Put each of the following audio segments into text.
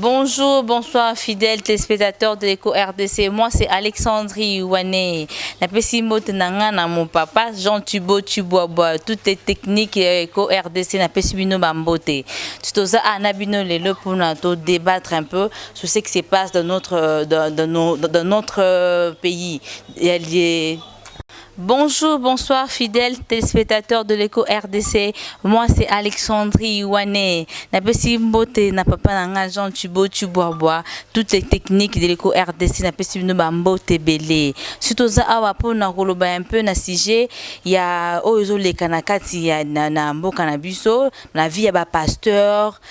Bonjour, bonsoir fidèles téléspectateurs de l'Eco RDC. Moi c'est Alexandrie Wane. Napesi mbote na nga na mon papa Jean Tubo Tubwabwa. Toutes les techniques Eco RDC napesi bino ba mbote. Toza na bino lelo pour to débattre un peu sur ce qui se passe dans notre pays. Il y a les Bonjour, bonsoir fidèles téléspectateurs de l'Eco RDC. Moi c'est Alexandrie Wane. Napesi mbote na papa na nga Jean Tubo Tubwabwa. Toutes les techniques de l'Eco RDC napesi bino ba mbote ebele. Surtout za awa pona koloba un peu na sujet ya oyo ezoleka na kati ya na mboka na biso, na vie ya ba pasteur,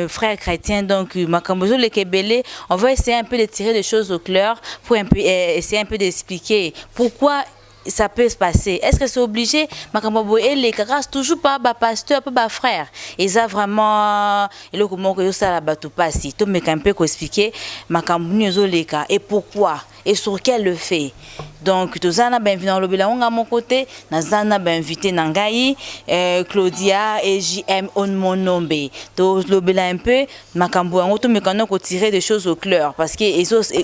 frères chrétiens. Donc makambo ezoleka ebele. On va essayer un peu de tirer des choses au clair pour un peu essayer un peu d'expliquer pourquoi ça peut se passer. Est-ce que c'est obligé makambo boye eleka grâce toujours pas ba pasteur pe ba frère? Eza vraiment eloko moko ezosala bato pasi. Tomeka mpe koexpliquer makambo nini ezoleka et pourquoi et sur quel fait. Donc toza na bainvité, nalobela yango nga moko te, naza na bainvité na ngai Claudia et JM Onmonombe. Tolobela un peu makambo yango, tomeka na kotirer des choses au clair parce que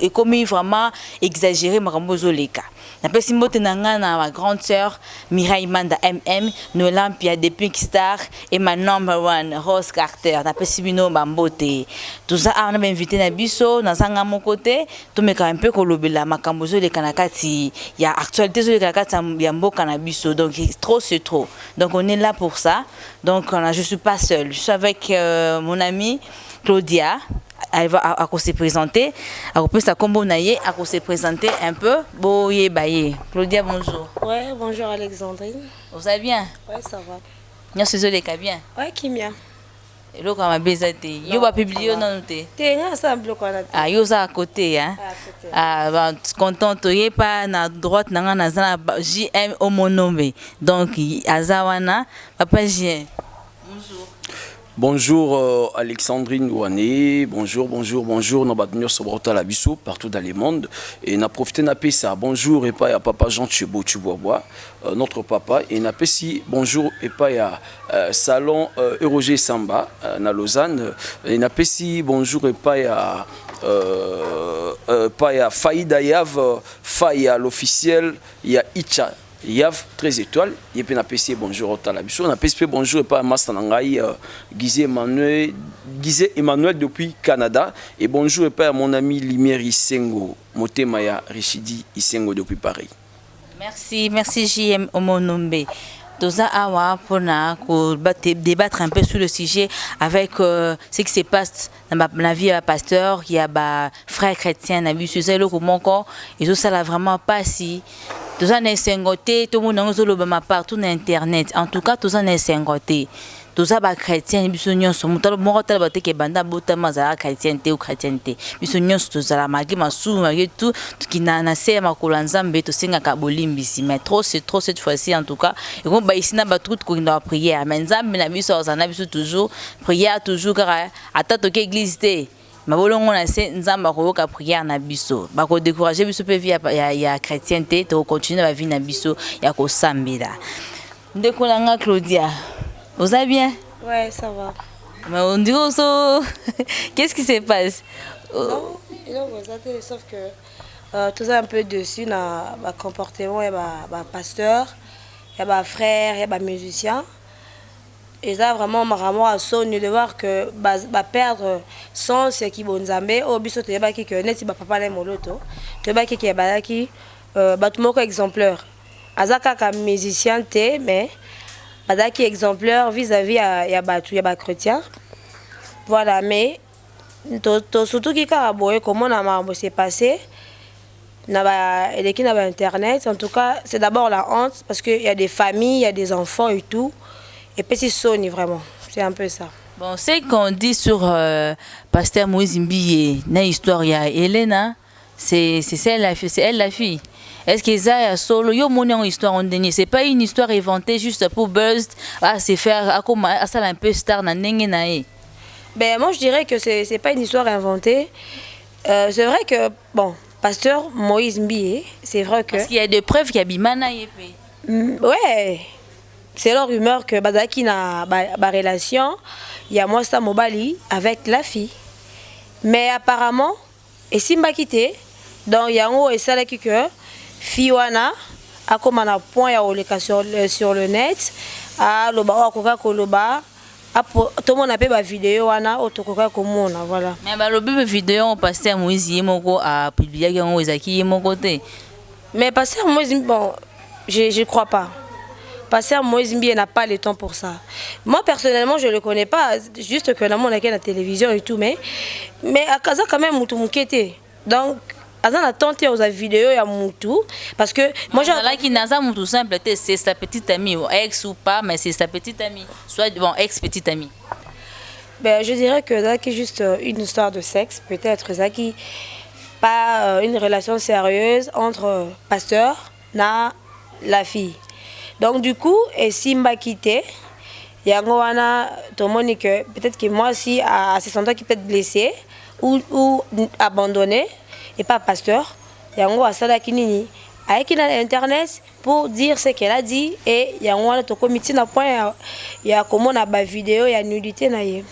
ekomi vraiment exagéré makambo ezoleka. Napesi mbote na ngai na ma grande sœur Mireille Manda MM Nolampia de Pink Star et ma number one Rose Carter. Napesi bino bambote. Toza awa na bainvité na biso, naza nga moko te. Tomeka un peu kolobela makambo ezoleka na kati ya actualité, ezoleka na kati ya mboka na biso. Donc trop c'est trop, donc on est là pour ça. Donc je suis pas seule, je suis avec mon amie Claudia. Elle va se présenter, akopesa kombo na ye, se présenter un peu, boyeba ye. Claudia, bonjour. Ouais, bonjour Alexandrine. Vous allez bien? Ouais, ça va. Nyonso ezoleka bien? Ouais, kimia. Eloko ya mabe eza te? Yo bapublier yo nanu te? Te, nga asala biloko wana te. Ah, yo oza à côté, hein? Ah, côté. Ah, bon, content toyepa. Na droite na nga naza na JM Omonombe. Donc aza wana papa JM, bonjour. Bonjour Alexandrine Ouane, bonjour, bonjour, bonjour, na bato nyonso baotala biso partout dans le monde. Et na profité na pesa bonjour epai ya papa Jean Chebo Chibwabwa, notre papa, et na pesi bonjour epai ya salon Roger Samba na Lausanne, et na pesi bonjour epai ya Faïda Yav, Faya l'officiel ya Icha Yav 13 étoiles, ye mpe napesi ye bonjour, otala biso. Napesi mpe bonjour epai ya master na ngai Gizé Emmanuel, Gizé Emmanuel depuis Canada, et bonjour epai ya mon ami Lumière Isengo, motema ya Richidi Isengo depuis Paris. Merci, merci JM Omonombe. Toza awa mpona débattre un peu sur le sujet avec ce qui se passe dans la vie ya pasteur, ya ba frère chrétien na biso. Eza eloko moko ezosala vraiment pasi. Toza na esengo te, tomona yango ezolobama partout na internet. En tout cas toza na esengo te. Toza bachrétien biso nyonso. Moto moko tala bateke ebanda botama azalaka chrétien te ou chrétien te. Biso nyonso tozala malgré masumu, malgré tout, tokina na se ya makolo ya Nzambe, tosengaka bolimbisi. Mais trop c'est trop cette fois-ci. En tout cas ekomi bayisi na bato kutu kokenda ba prière, mais Nzambe na biso azala na biso toujours. Prière toujours kaka, ata toke église te, mabolongo na se, Nzambe akoyoka prière na biso. Bakodécourage biso mpe vie ya chrétien te, tokocontinue na bavie na biso ya kosambela. Ndeko na nga Claudia, oza bien? Ouais, ça va. Mais on dirait oso, qu'est-ce qui se passe? Non, eloko eza te, sauf que toza un peu dessus na bacomportement ya bapasteur, ya bafrère, ya bamusicien. Eza vraiment makambo ya soni de voir que baperdre sens ya kibonzambe oyo biso toyebaki ke neti bapapa na moloto, toyebaki ke bazalaki bato moko exemplaire. Aza kaka musicien te, mais bazalaki exemplaire vis-à-vis ya bato ya bachrétien, voilà. Mais tosutuki kaka boye komona makambo s'est passé na ba eleki na ba internet. En tout cas c'est d'abord la honte parce que y a des familles, il y a des enfants et tout, et puis c'est soni vraiment, c'est un peu ça. Bon, ce qu'on dit sur pasteur Moïse Mbiye na histoire ya Elena, c'est elle la fille. Est-ce que ça ya solo? Yo moni yango histoire ndenge, c'est pas une histoire inventée juste pour buzz, à se faire akoma asala un peu star na ndenge na ye? Ben moi je dirais que c'est pas une histoire inventée. C'est vrai que bon, pasteur Moïse Mbiye, c'est vrai que Parce qu'il y a des preuves qu'il y a bimana ye pe. Ouais, c'est leur rumeur que bazalaki na ba relation ya mwasi na mobali avec la fille. Mais apparemment esimbaki te. Donc yango esalaki que fille wana akóma na point ya koleka sur le net, aloba oyo akoka koloba. Tomona mpe bavideo wana oyo tokoka komona, voilà. Mais balobi mpe video yango, pasteur Moïse ye moko apubliaki yango, ezalaki ye moko te. Mais pasteur Moïse, bon, je crois pas. Pasteur Moïse Mbiye n'a pas le temps pour ça. Moi, personnellement, je ne le connais pas. Juste que dans la télévision et tout. Mais aza quand même mutu moke te. Donc, aza na temps te aux vidéo ya mutu. Parce que moi, j'ai. Qui naza mutu simple, c'est sa petite amie, ex ou pas, mais c'est sa petite amie. Soit, bon, ex-petite amie. Ben, je dirais que c'est juste une histoire de sexe, peut-être. Ça qui pas une relation sérieuse entre pasteur na la fille. Donc du coup, esimbaki te, yango wana tomoni que peut-être que moi aussi se sentant qui peut être blessé ou abandonné et pas pasteur, yango asalaki nini, ayaki na internet pour dire ce qu'elle a dit. Et yango wana tokomi ntina point ya komona bavideo ya nudité na ye.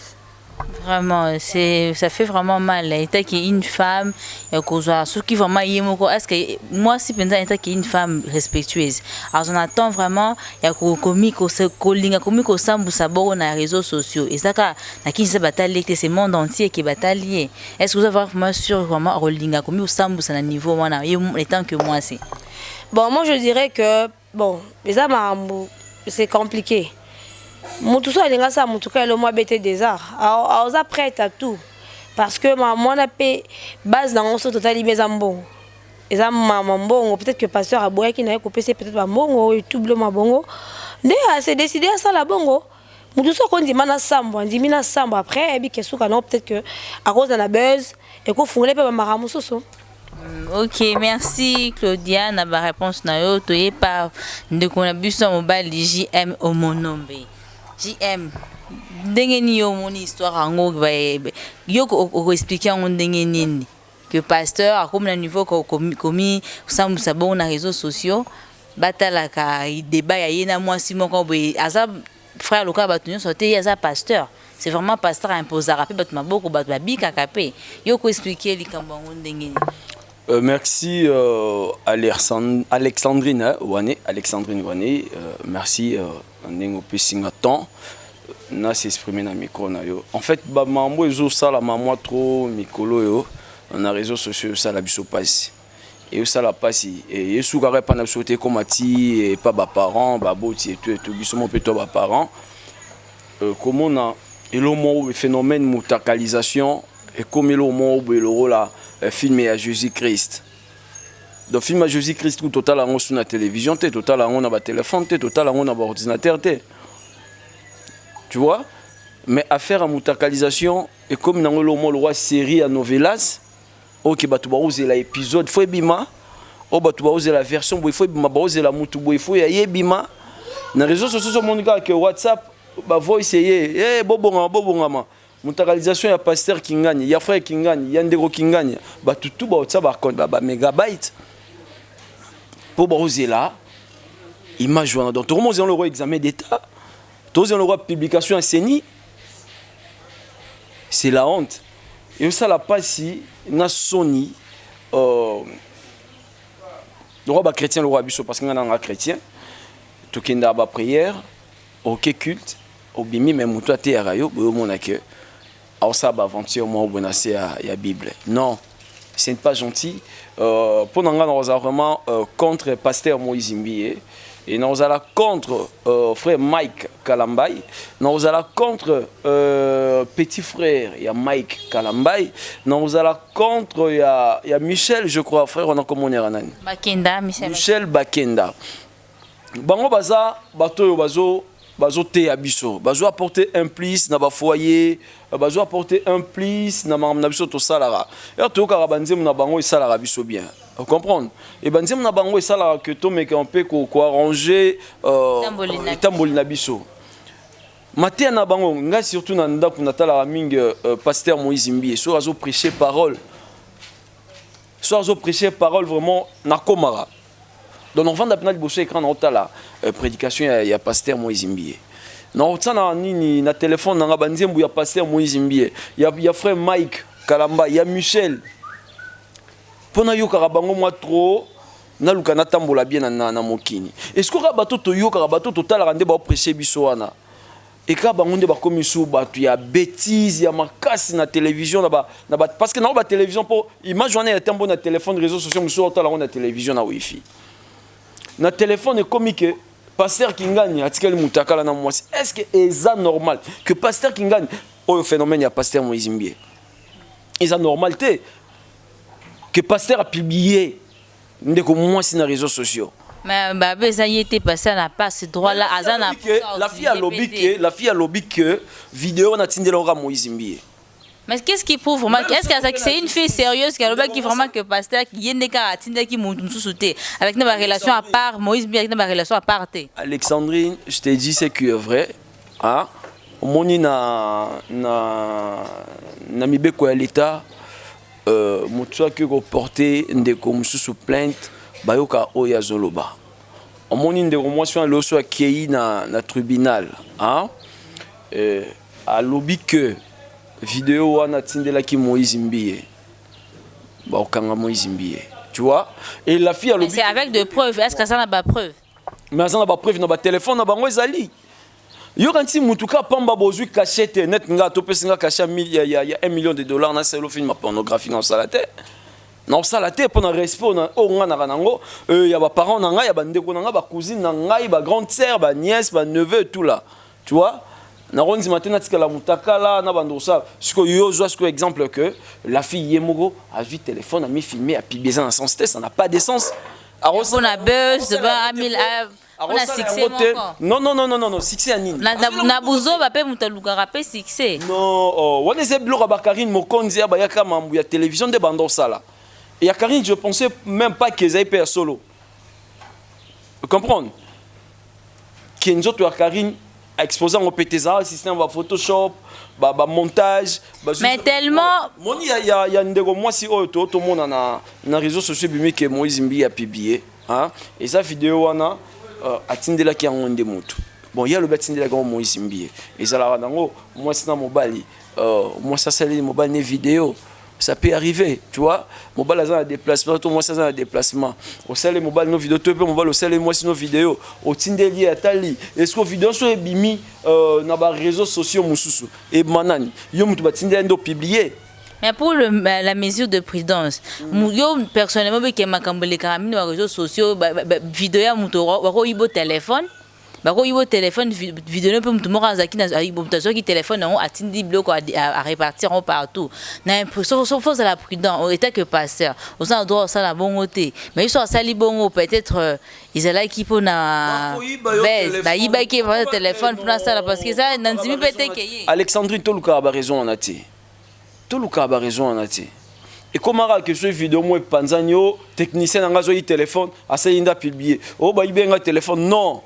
Vraiment, ça fait vraiment mal. Étant une femme, ce qui vraiment, est-ce que moi, si penza étant une femme respectueuse, alors on attend vraiment, ya komi kolinga komi kosambusa bongo na réseaux sociaux. Et ça, na kinsa batali, c'est monde entier qui batali. Est-ce que vous avez vraiment sûr vraiment kolinga komi kosambusa na niveau wana étant que moi c'est? Bon, moi je dirais que bon, les c'est compliqué. Mutu so alinga asala mutu ka elo mwa abete des arts, aoza prête à tout, parce que mwana mpe base nango so totali mpe eza mbongo, eza mama mbongo. Peut-être que pasteur aboyaki na ye kopesa peut-être bambongo et tout, biloko bongo nde ase décide asala bongo. Mutu so akondima na sambo, andimi na sambo, après ayebi ke suka nango peut-être que akozala na buzz, ekofungola mpe bamaka mosusu. Ok, merci Claudia na ba réponse na yo. Toyepa ndeko na biso ya mobali JM Omonombe. JM, ndenge nini yo omoni histoire yango? Yo okoexpliquer yango ndenge nini que pasteur akomi na niveau komi kosambusa bongo na réseaux sociaux, batalaka débat ya ye na mwasi moko boye? Aza frère lokola bato nyonso te, ye aza pasteur. C'est vraiment pasteur imposaka mpe bato maboko, bato babikaka mpe. Yo koexpliquer likambo yango ndenge nini? Merci Alexandrine Wane, Alexandrine Wane, merci ndenge opesi nga temps na s'exprimer na micro na yo. En fait, ba mambo ezosalama mwa trop mikolo oyo na réseaux sociaux, osala biso pasi, eyosala pasi, esukaka epa na biso te, ekóma ti epa baparent, baboti etu etu biso mo mpe to baparent komona elo moko phénomène mutakalisation ekomi eloko moko boye lokola film ya Jésus Christ. Donc film ya Jésus Christ ku totala yango su na télévision te, totala yango na batelefone te, totala yango na baordinateur te, tu vois. Mais affaire ya mutakalisation ekomi nango eloko moko lokwa série ya novelas oyo ke bato baozela épisode fo ebima, oyo bato baozela version boye fo ebima, baozela mutu boye fo ya ye ebima na réseau sociaux. Omoni kaka ke WhatsApp bavoice eye, bobongama, bobongama, mutakalisation ya pasteur Kingani, ya frère Kingani, ya ndeko Kingani. Bato tu baotia bamégabyte mpo baozela image wana. Donc tokomozela lokwa examen d'état, tozela lokwa publication ya CENI. C'est la honte, ezosala mpasi na soni lokwa bachrétien lokwa biso, parce que ngai nanga chrétien, tokendaka baprière, oke culte, obimi, me moto ateyaka yo boye, omona ke aosala baaventure moko boye na se ya Bible. Non, ce n'est pas gentil. Mpo na ngai, nakozala vraiment contre pasteur Moïse Mbiye et nakozala contre frère Mike Kalambai, nakozala contre petit frère ya Mike Kalambai, nakozala contre ya Michel, je crois, frère wana komonera nani? Bakenda, Michel. Michel Bakenda. Bango baza bato oyo bazo bazoteya biso, bazo apporter un plus na bafoyer, bazo apporter un plus na makambo na biso tosalaka. Ere toyokaka banzembo na bango, esalaka biso bien comprendre, e banzembo na bango esalaka ke tomeka mpe koarranger etamboli na biso. Mateya na bango, ngai surtout na ndako natalaka mingi pasteur Moïse Mbiye. So azoprêcher parole, so azoprêcher parole, vraiment nakomaka. Donc novanda mpena liboso écran, naotala prédication ya pasteur Moïse Mbiye, naotia na nini na telefone nanga banzembo ya pasteur Moïse Mbiye, ya frère Mike. Kalamba, ya Michel, mpo nayokaka bango mwa trop, naluka natambola bien na mokini. Est-ce kaka bato toyokaka, bato totalaka nde baoprêche biso wana, eka bango nde bakomi su bato ya bétise ya makasi na télévision, na ba, parce que nango batélévision, mpo image wana ya tembo na téléphone, réseaux sociaux mosusu otala yango na télévision, na wifi na téléphone. Ekomi ke pasteur Kingani atikali moto akala na mwasi. Est ce que eza normal que pasteur Kingani oyo, phénomène ya pasteur Moïse Mbiye, eza normal te que pasteur apublie ndeko mwasi na réseaux sociaux? Mais babe, eza ye te, pasteur n'a pas ce droit là, aza na La fille alobi que vidéo wana atindela oka Moïse Mbiye. Mais qu'est-ce qui prouve vraiment? Est-ce que c'est une fille sérieuse qui a vraiment que pasteur qui est kaka atindaki mutu mosusu te, avec na relation à part Moïse Mbiye, avec na relation à part te? Alexandrine, je t'ai dit ce qui est vrai, hein? Omoni, na mibeko ya l'État, moto akoki koporte ndeko mosusu plainte, bayoka oyo azoloba. Omoni, ndeko mwasi wana loso akei na tribunal, hein? Alobi ke video wana atindelaki Moïse Mbiye, bakokanga Moïse Mbiye, tu vois? Et la fille alobi C'est avec de preuves. Est-ce que ça na ba preuve? Mais aza na bapreuve na batelefone na bango. Ezali yoka nti mutu ka pamba bozwi cachet te. Net nga topesi nga cachet ya 1 million de dollars, nasala film ya pornographie, na osala te, na osala te mpo na respect oyo nga naka nango, ya baparent na ngai, ya bandeko na ngai, bacousine na ngai, bagrande sœur, banièce, baneveu, tout là, tu vois? Nakondima te natikala motakala na bando kosala. Sikoyo yo ozwa sikoyo exemple que la fille ye moko azwi téléphone, amifilme, apublie, eza na sens te, ça n'a pas de sens. Mpona buzz, mpona succès moko. Non, non, non, non, non, succès ya nini? Na buzoba mpe moto alukaka mpe succès. Non, oh, wana eza biloko ya bakarine Mokonzi ya bayaka mambu ya télévision nde banda osala ya Karine. Je pensais même pas que ezali mpe ya solo. Comprendre ke nzoto ya Karine exposé yango mpe te, ezala système ba Photoshop, bamontage. Mais tellement Moni ya ndeko mwasi oyo to tomona na réseaux sociaux ebimi ke Moïse Mbiye apublie, hein? Eza video wana, atindelaki yango nde motu. Bon, ye alobi atindelaki yango Moïse Mbiye. Ezalaka nango mwasi na mobali, mwasi asaleli mobali ne video, ça peut arriver, tu vois? Mobali aza na déplacement to mwasi aza na déplacement, osali mobali no video, to mpe mobali osali mwasi no video, otindeli ye, atali. Est ce que video so ebimi na baréseaux sociaux mosusu, ebima nani? Yo motu batindeli nde opublie. Mais pour la mesure de prudence, yo personnellement, beke makambo elekaka mingi na réseaux sociaux, video ya moto bakoyiba téléphone, bakoyiba téléphone, video mpe motu moko azalaki, moto azwaki téléphone yango, atindi biloko, arépartir yango partout. Na impression, faut ozala prudent en tant que pasteur. Oza na droit osala bongo te, mais so asali bongo, peut-être ezalaki mpona buzz, bayibaki téléphone mpona asala, parce que eza na ndimi mpe te ke ye. Alexandrine, tolukaka baraison wana te, tolukaka baraison wana te. Ekomaka ke so video mo epanzani, o technicien na nga azwaki téléphone, asali nde apublie, oyo bayibi nga téléphone, non.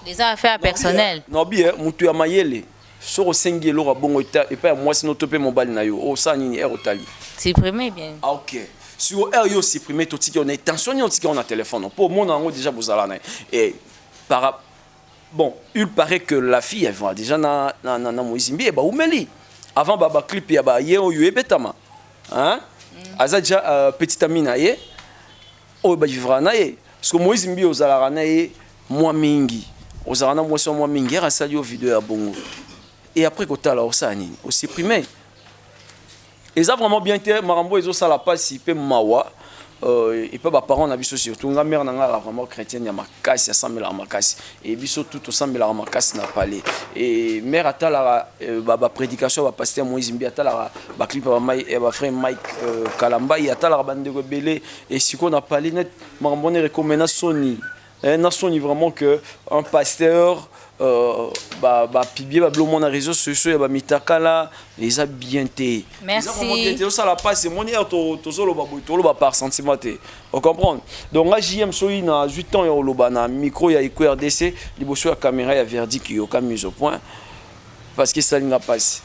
Des affaires personnelles. Nabi motu ya mayele, soki osengi eloko ya bongo epai ya mwasi no to mpe mobali na yo, osala nini? Ere otali? Supprimer bien. Ah, ok. Siko ere yo supprimer, totiki yo na intention nini? Otiki yo na téléphone mpo omona yango déjà, bozala na ye. Et par bon, il paraît que la fille, elle va déjà na Moïse Mbiye, baumeli avant ba baclip ya baye oyo ebetama, hein? Aza déjà petit ami na ye oyo bavivra na ye, parce que Moïse Mbiye ozalaka na ye mwa mingi, ozalaka na mwasi wa mwa mingi. Ere asali yo video ya bongo et après kotala, osala nini? Osupprime. Eza vraiment bien te. Makambo ezosala mpasi mpe mawa, epe baparent na biso, surtout nga, mare na nga aza vraiment chrétienne ya makasi, asambelaka makasi e biso tu tosambelaka makasi na palais. E mare atalaka baprédication ya bapasteur Moïse Mbiye, atalaka baclip ya bafrère Mike Kalambai, atalaka bandeko ebele. E sikoyo na palais net makambo wana ekome na soni, na soni vraiment que un pasteur bapublie babilo na réseaux sociaux ya bamitakala. Eza bien te. Merci. Osala mpasi. Emoni, ere tozoloba boye, toloba par sentiment te, ocomprendre? Donc nga JM, soki na 8 ans ya koloba na micro ya Eco RDC, liboso ya caméra ya Verdict, yoka mise au point, parce que esalinga mpasi.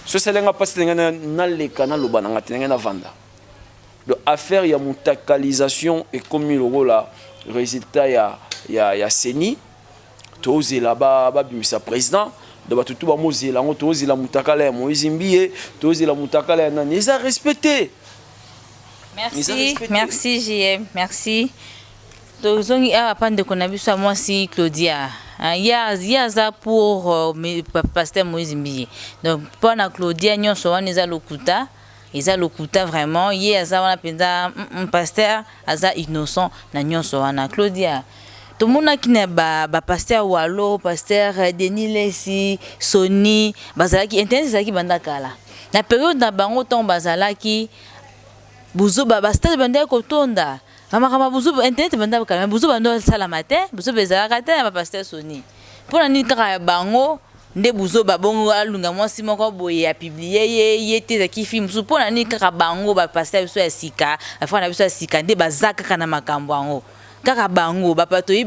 So esalinga mpasi, ndenge naleka naloba nanga te, ndenge navanda. Donc affaire ya mutakalisation ekomi lokola résultat ya CENI. Tozela babimisa président. Donc bato tu bamozela yango, tozela mutakala ya Moïse Mbiye, tozela mutakala ya nani, eza respecté. Merci, merci JM, merci. Tozongi awa pa ndeko na biso ya mwasi Claudia. Ye aza pour pasteur Moïse Mbiye. Donc mpo na Claudia, nyonso wana eza lokuta, eza lokuta vraiment. Ye aza wana mpenza, pasteur aza innocent na nyonso wana. Claudia, tomonaki na bapasteur ba walo, pasteur Denis Lesi, Soni, bazalaki, internet ezalaki banda kala. Na période na bango, ntango bazalaki buzoba, bastade bandaki kotonda, bamakambo ya buzoba. Internet banda kala, buzoba ndo asalama te, buzoba ezalaka te na bapasteur Soni. Mpona nini kaka ya bango nde buzoba bongo? Alunga mwasi moko boye, apublier ye, ye te, ezalaki fille mosusu. Mpona nini kaka bango, bapasteur biso ya sika, bafrère na biso ya sika nde baza kaka na makambo yango? Kaka bango bapato oyi,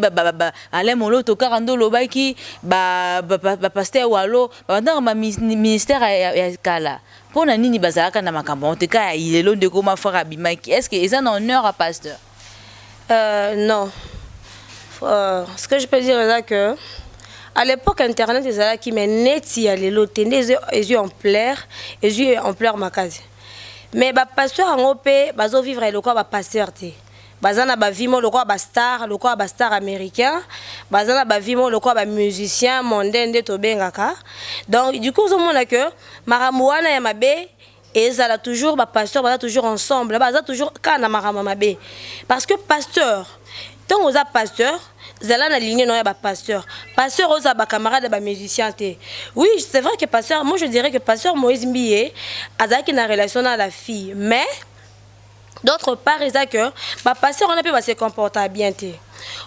Alain Moloto kaka nde olobaki, bapasteur walo babandaka baministère ya kala. Mpo na nini bazalaka na makambo yango te? Kaka ya lelo ndeko mafrère abimaki, est ce que eza na honneur ya pasteur? Non. Ce que je peux dire, c'est que à l'époque, internet ezalaki, mais neti ya lelo te nde ezwi ampleur, ezwi ampleur makasi. Mais bapasteur yango mpe bazovivre lokola bapasteur te. Baza na bavie mo lokola bastar, lokola bastar américain, baza na bavie mo lokola bamusicien mondain nde tobengaka. Donc du coup, ozomona que makambo wana ya mabe ezala toujours, bapasteur baza toujours ensemble, baza toujours kaka na makambo ya mabe. Parce que pasteur, ntango oza pasteur, zala na ligne no ya bapasteur. Pasteur oza bacamarade ya bamusicien te. Oui, c'est vrai que pasteur, moi je dirais que pasteur Moïse Mbiye azalaki na relation na la fille, mais d'autre part eza que bapasteur wana mpe base comporta bien te.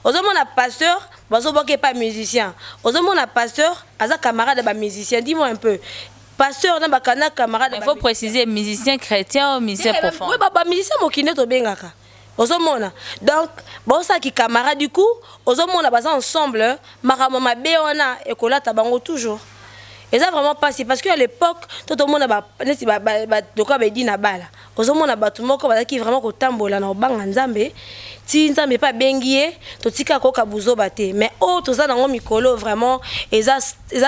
Ozomona pasteur bazoboka epa musicien, ozomona pasteur aza camarade ya bamusicien. Dis-moi un peu, pasteur na bakana camarade. Il faut préciser, musicien chrétien ou musicien profane? Oui, bamusicien mokili nde tobengaka. Ozomona donc baosalaki camarade, du coup ozomona baza ensemble, makambo mabe wana ekolata bango toujours. Eza vraiment mpasi, parce que à l'époque to tomona neti lokola bedi na bala, ozomona bato moko bazalaki vraiment kotambola na kobanga Nzambe, ti Nzambe mpe abengi ye. Totika koyoka buzoba te. Mais oyo toza nango mikolo, vraiment eza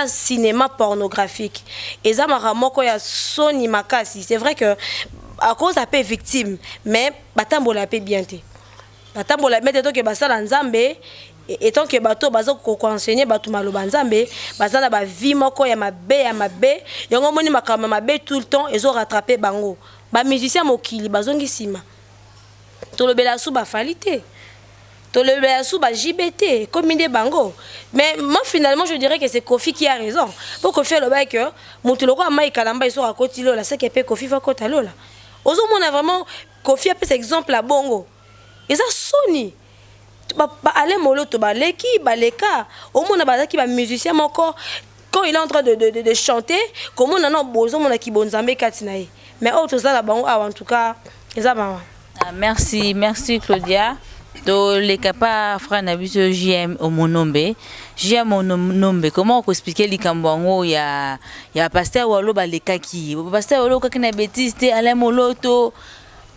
cinéma pornographique, eza makambo moko ya soni makasi. C'est vrai que à cause ape victime, mais batambola mpe bien te, batambola bien te. Toke basala Nzambe, étant que bato baza koenseigner bato maloba Nzambe, baza na bavie moko ya mabe, ya mabe. Yango omoni makambo ya mabe tout le temps ezorattraper bango. Bamusicien mokili bazongi nsima. Tolobela su bafali te, tolobela su ba JB te, ekomi nde bango. Mais moi, finalement, je dirais que c'est Kofi qui a raison, po Kofi alobaki que moto lokola mai Kalamba esoka akoti lola, seke mpe Kofi fa kota lola. Ozomona vraiment Kofi apesa exemple ya bongo, eza soni. Ale Moloto baleki baleka, omona bazalaki bamusicien moko, quand il est en train de chanter, komona na bozomonaki bonzambe kati na ye. Mais oyo toza na bango awa, en tout cas eza mawa. Ah, merci, merci Claudia. Toleka pa frère na biso JM Omonombe. JM Omonombe, comment okoexpliquer likambo yango ya pasteur walo balekaki, pasteur walo okaki na bétise te, Alain Moloto,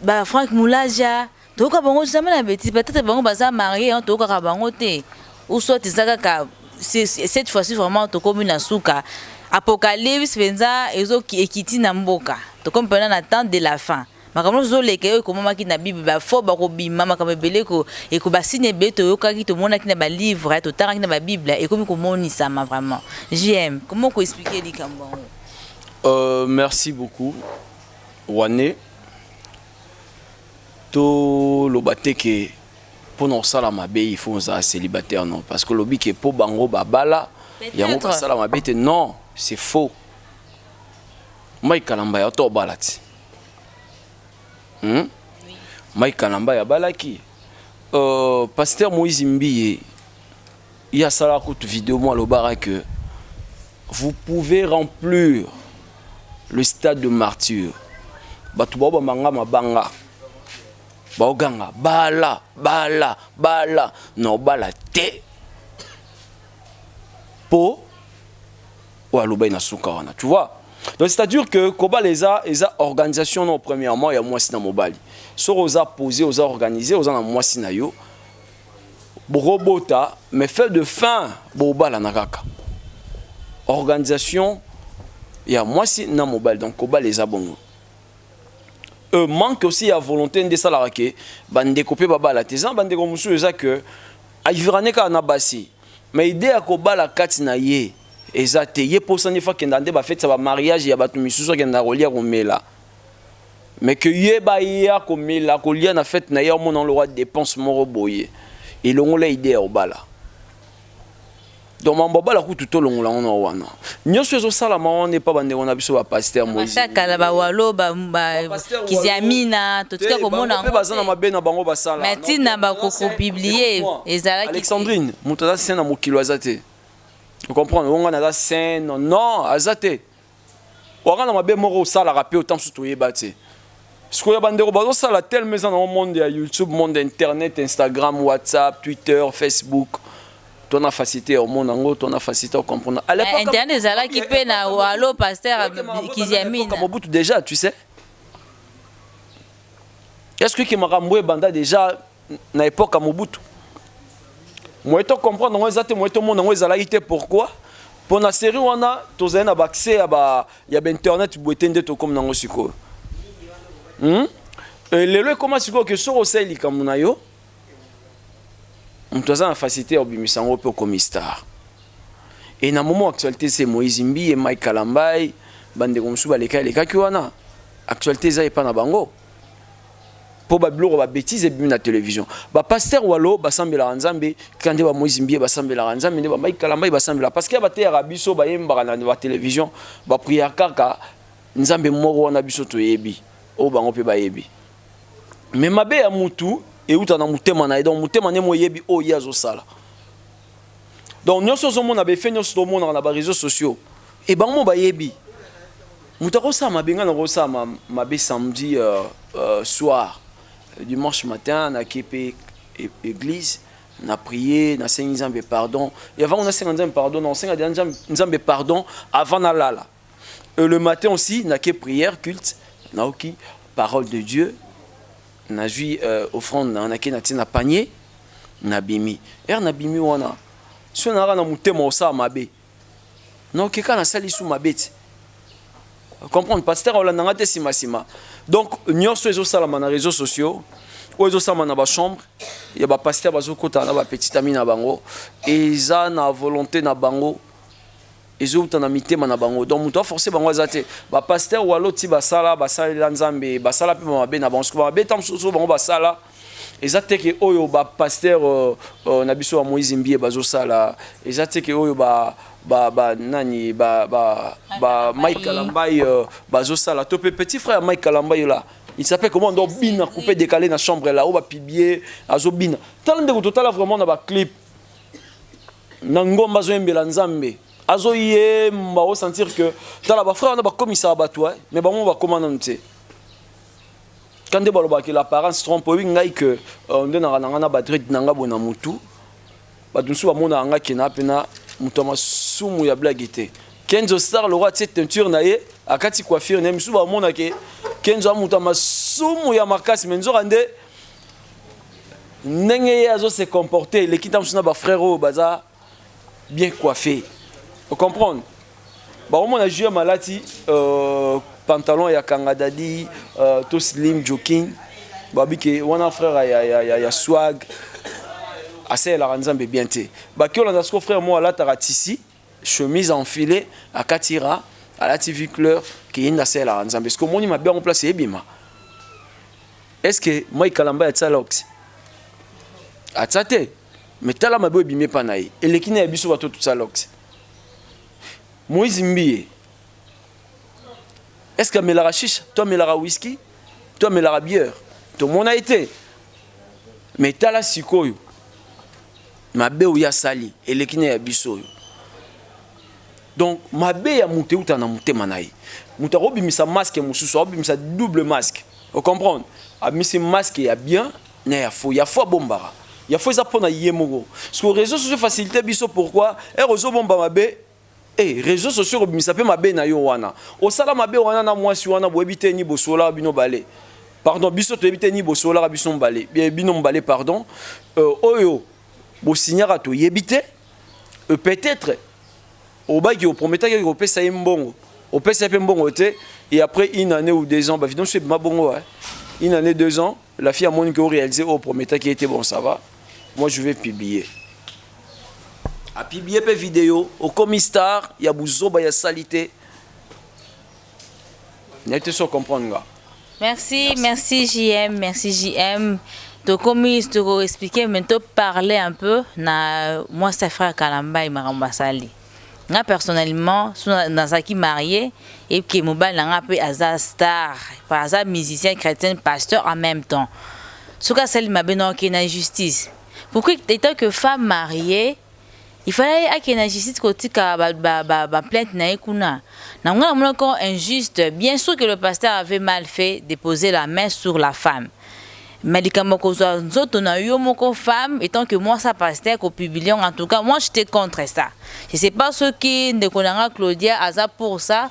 ba Frank Mulaja, toyoka bango jamais na bétise? Peut-être bango baza marié, toyokaka bango te. Ou soit eza kaka cette fois-ci vraiment tokomi na suka, apocalypse mpenza ekiti na mboka, tokomi mpenza na temps de la fin. Makambo nyonso ozoleka oyo ekomamaki na Bible, bafo bakobima, makambo ebele eko basigne ebele toyokaki, tomonaki na balivre, totangaki na babible, ekomi komonisama vraiment. JM, comment koexpliquer likambo yango? Merci beaucoup wane. Toloba te ke mpona kosala mabe il faut ozala célibataire, non, parce que olobi ke mpo bango babala yango basala mabe te. Non, c'est faux. Mike Kalamba ya to obala ti, Mike Kalamba abalaki. Pasteur Moïse Mbiye, ye asalaka kutu vidéo mo, alobaka que vous pouvez remplir le stade de Martyr, bato baobamanga mabanga, baoganga bala bala bala na obala te, mpo oyo alobai na suka wana, tu vois. Donc c'est à dire que kobala eza organisation. Non, premièrement ya mwasi na mobali, soki oza posé, oza organisé, oza na mwasi na yo, bokobota, mais fait de fin bobalana kaka. Organisation ya mwasi na mobali, donc kobala eza bongo. Manque aussi ya volonté nde esalaka ke bandeko mpe babala te. Eza na bandeko mosusu, eza ke avivrane kaka na basi, mais idée ya kobala kati na ye eza te. Ye mposa nde fa akenda nde bafetisa bamariage ya bato misusu, akenda kolia, komela, mais ke ye baya komela, kolia na fête na ye, omona lokwa dépense moko boye, elongola idée ya kobala. Donc mambo abala kutu, tolongola ngo na wana nyonso ezosalama wana epa bandeko na biso bapasteur. Kala bawalo, Kiziamina, totika komona. Mpe baza na mabe na bango basala. Mais ntina bakokopublier ezalaki. Alexandrine, moto aza saint na mokilo aza te. Comprendre onga naza saint, non, non, aza te. Waka na mabe moko osalaka mpe ota mosusu toyeba te. Sikoyo bandeko bazosala telema, eza nango monde ya YouTube, monde internet, Instagram, WhatsApp, Twitter, Facebook, to na facilité ya omona yango, to na facilité ya comprendre. Internet ezalaki mpe na alo pasteur Kiziamina. Mobutu déjà, tu sais, est-ce que makambo ebanda déjà na époque ya Mobutu? Moye to comprendre yango eza te, moye tomona yango ezalaki te. Pourquoi? Mpo na série wana tozali na baaccès ya bainternet boye te nde tokómi nango sikoyo. Lelo ekóma sikoyo ke soki osali likambo na yo, moto aza na facilité ya kobimisa yango mpe okomi star. E na moment actualité, c'est Moïse Mbiye, Mike Kalambai, bandeko mosusu baleka elekaki wana. Actualité eza epa na bango mpo babiloko babêtises ebimi na télévision. Bapasteur walo basambelaka Nzambe kaka nde bamoïse Mbiye basambelaka Nzambe, nde bamike Kalambai basambelaka, parce que bateyaka biso, bayembaka na batélévision, baprière kaka Nzambe moko wana biso toyebi, oyo bango mpe bayebi. Mais mabe ya mutu euta na motema na ye. Donc motema nde moyebi oyo ye azosala. Donc nyonso ozomona, baeffet nyonso tomonaka na baréseaux sociaux, e bango mo bayebi. Moto akosala mabe, ngai nakosala mabe samedi soir, dimanche matin nake mpe église, na prier, nasengi Nzambe pardon. Et avant nasenga Nzambe pardon, nasenga Nzambe pardon avant nalala. Et le matin aussi, nake prière, culte, naoki parole de Dieu, nazwi offrande, nake natie na panier, nabimi. Ere nabimi wana, so nayaka na motema osala mabe, naoke kaka nasali su mabe te. Comprendre, pasteur aolandanga te nsima. Donc nyonso ezosalama na réseaux sociaux, oyo ezosalama na bachambre ya bapasteur, bazokotana na bapetit ami na bango, eza na volonté na bango, ezouta na mitema na bango. Donc moto aforce bango aza te. Bapasteur walo ti basala, basalela Nzambe, basala mpe bamabe na bango. Soki bamabe ta mosusu bango basala, eza te ke oyo bapasteur na biso ya Moïse Mbiye bazosala, eza te ke oyo ba nani ba Mike Kalambai bazosala, to mpe petit frère Mike Kalambai là, il s'appelle comment, ndo bina coupé décalé na chambre là, oyo bapublier azobina. Tala ndeko, totala vraiment na baclip na ngomba, azoyembela Nzambe, azoyemba, osentir que tala bafrère wana bakomisaka bato, mais bango bakóma nanu te. Ka nde balobaki l'apparence trompe. Oyebi ngai ke nde naka na ngai na badreads na ngai boye na motu, bato mosusu bamonaka ngai ke na mpena moto ya masumu ya blague te. Kenzo Star lokwa atie teinture na ye, akati coiffure na ye, misusu bamonake Kenzo ya moto ya masumu ya makasi, mais nzoka nde ndenge ye azo se comporter eleki ta mosusu na bafrère oyo baza bien coiffé. Ocomprendre, bakomona jue malati pantalon ya kanga dadi to slim joking, babi ke wana frère ya swag, asalelaka Nzambe bien te. Baki olanda siko frère moko alataka tissu, chemise enfilé, akatira, alati vie claire, ke ye nde asalelaka Nzambe. Ce que omoni mabe yango place ebima. Est ce que Mike Kalamba atia locks? Atia te. Mais tala mabe oyo ebimi epa na ye, eleki na ya biso bato totia locks. Moïse Mbiye, est ce que amelaka shisha to amelaka whisky to amelaka bière? Tomona ye te. Mais tala sikoyo mabe oyo asali eleki na ya biso oyo. Donc mabe ya moto euta na motema na ye. Moto akobimisa masque mosusu, akobimisa double masque. Ocomprendre, abimisi masque ya bien na ya faux. Ya faux abombaka, ya faux eza mpona ye moko. Parce que réseau sociaux facilité biso. Pourquoi? Ere ozobomba mabe e réseau sociaux kobimisa mpe mabe na yo wana, osala mabe wana na mwasi wana, boyebi te ni bosolaka bino bale, pardon, biso toyebi te ni bosolaka biso mibale, bino mibale, pardon, oyo bosignaka toyebi te. Peut-être Obaki oprometaki kopesa ye mbongo, opesa ye mpe mbongo te. Et après une année ou 2 ans, bavideo mosusu ebima bongo, une année, 2 ans, la fille amoni ke oréalise oyo oprometaki ye te. Bon, ça va, moi je vais publier. Apublier mpe video, okomi star ya buzoba, ya sali te. Nayebi te so comprendre nga. Merci, merci JM, merci JM. Tokomi expliquer maintenant, parler un peu na moi sa frère Kalamba makambo asali. Nga personnellement, so nazalaki marié et que mobali na nga mpe aza star, aza musicien chrétien, pasteur en même temps. Soki asali mabe, na okende na justice. Pourquoi, étant que femme mariée, il fallait akende na justice, kotika baplainte na ye kuna? Na nga namonaka injuste. Bien sûr que le pasteur avait mal fait de poser la main sur la femme, mais likambo kozwa nzoto na yo moko femme, étant que moi sa pasteur, kopublier, en tout cas moi j'étais contre ça. Je sais pas soki ndeko na nga Claudia aza pour ça.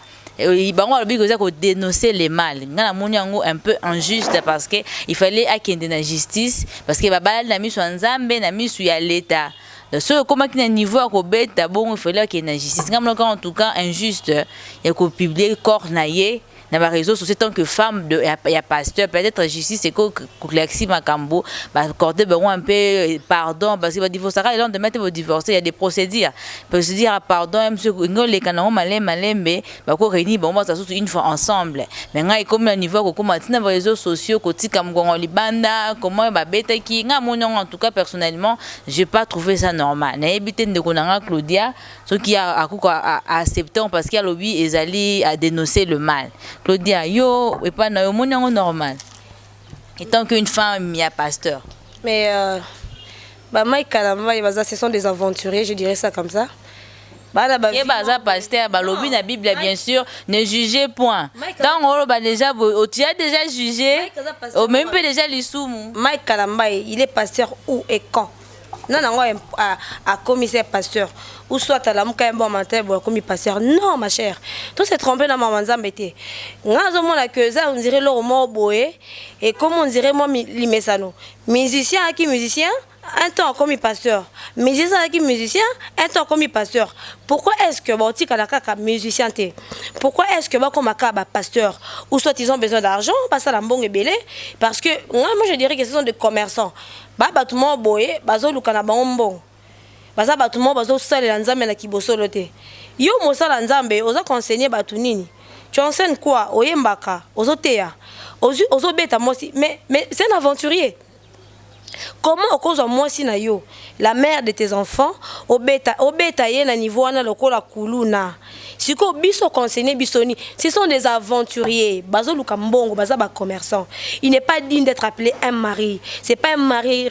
Bango alobi koza kodénoncer le mal. Nga namoni yango un peu injuste, parce que il fallait akende na justice, parce que babalali na miso ya Nzambe, na miso ya Leta. Soki okomaki na niveau ya kobeta bongo, il fallait akende na justice. Nga monaka en tout cas injuste ya kopublier corps na ye na baréseaux sociaux, tant que femme de ya pasteur. Peut-être justice ekoéclairci makambo, baccorde bango un peu pardon, parce que badivorçaka le lendemain te. Bodivorce, il y a des procédures, procédure ya pardon. Soki oleka nango malembe malembe, bakoréunir bango, baza susu une fois ensemble. Mais ngai, ekomi na niveau ya kokóma ntina baréseaux sociaux, kotika mokongo libanda, comment babetaki, ngai amoni yango en tout cas personnellement, j'ai pas trouvé ça normal. Nayebi te ndeko na nga Claudia soki akoka accepter, parce que alobi ezali à dénoncer le mal. Claudia, yo epa na yo, omoni yango normal, étant qu'une femme ya pasteur? Mais bah, Mike Kalamba, ce sont des aventuriers, je dirais ça comme ça. Ye baza pasteur, balobi na Bible, bien sûr, ne jugez point. Ntango oloba déjà, tu as déjà jugé, omemi mpe déjà lisumu. Mike Kalamba, il est pasteur où et quand? Non, nango akomi se pasteur ou soit alamuka ye bon matin boye akomi pasteur? Non, ma chère, to se trompe na mama Nzambe te. Nga azomona ke eza, on dirait eloko moko boye ekomi, on dirait mwa limesano. Musicien ayaki musicien un temps, akomi pasteur. Musicien azalaki musicien un temps, akomi pasteur. Pourquoi est ce que baotikala kaka musicien te? Pourquoi est ce que bakoma kaka bapasteur? Ou soit ils ont besoin d'argent, basala mbongo ebele. Parce que moi, je dirais que ce sont des commerçants. Ba bato moko boye bazoluka na bango mbongo, baza bato moko bazosalela Nzambe na kibosolo te. Yo mosala Nzambe, oza koenseigner bato nini? Tu enseignes quoi? Oyembaka, ozoteya, ozobeta mwasi. Mais c'est un aventurier. Comment okozwa mwasi na yo, la mère de tes enfants, obeta, obeta ye na niveau wana lokola kuluna? Sikoyo biso conseiller biso ni, ce sont des aventuriers, bazoluka mbongo, baza bacommerçant. Il n'est pas digne d'être appelé un mari. C'est pas un mari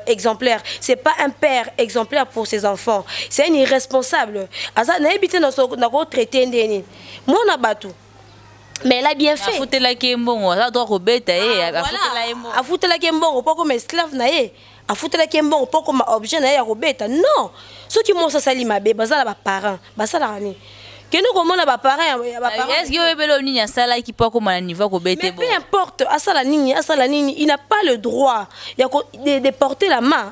exemplaire, c'est pas un père exemplaire pour ses enfants. C'est un irresponsable. Aza, nayebi te nakotraite ndeni mwana bato, mais elle a bien fait. Afutelaki ye mbongo, aza droit kobeta ye. Afutela ye mbongo. Afutelaki ye mbongo mpo akoma esclave na ye, afutelaki ye mbongo mpo akoma objet na ye ya kobeta. Non, soki mwasi asali mabe, baza na baparent, basalaka nini? Kende komona baparent ya baparent. Est ce que oyebeli oyo nini asalaki mpo akoma na niveau ya kobeta? Mais peu importe asala nini, asala nini, il n'a pas le droit ya de porter la main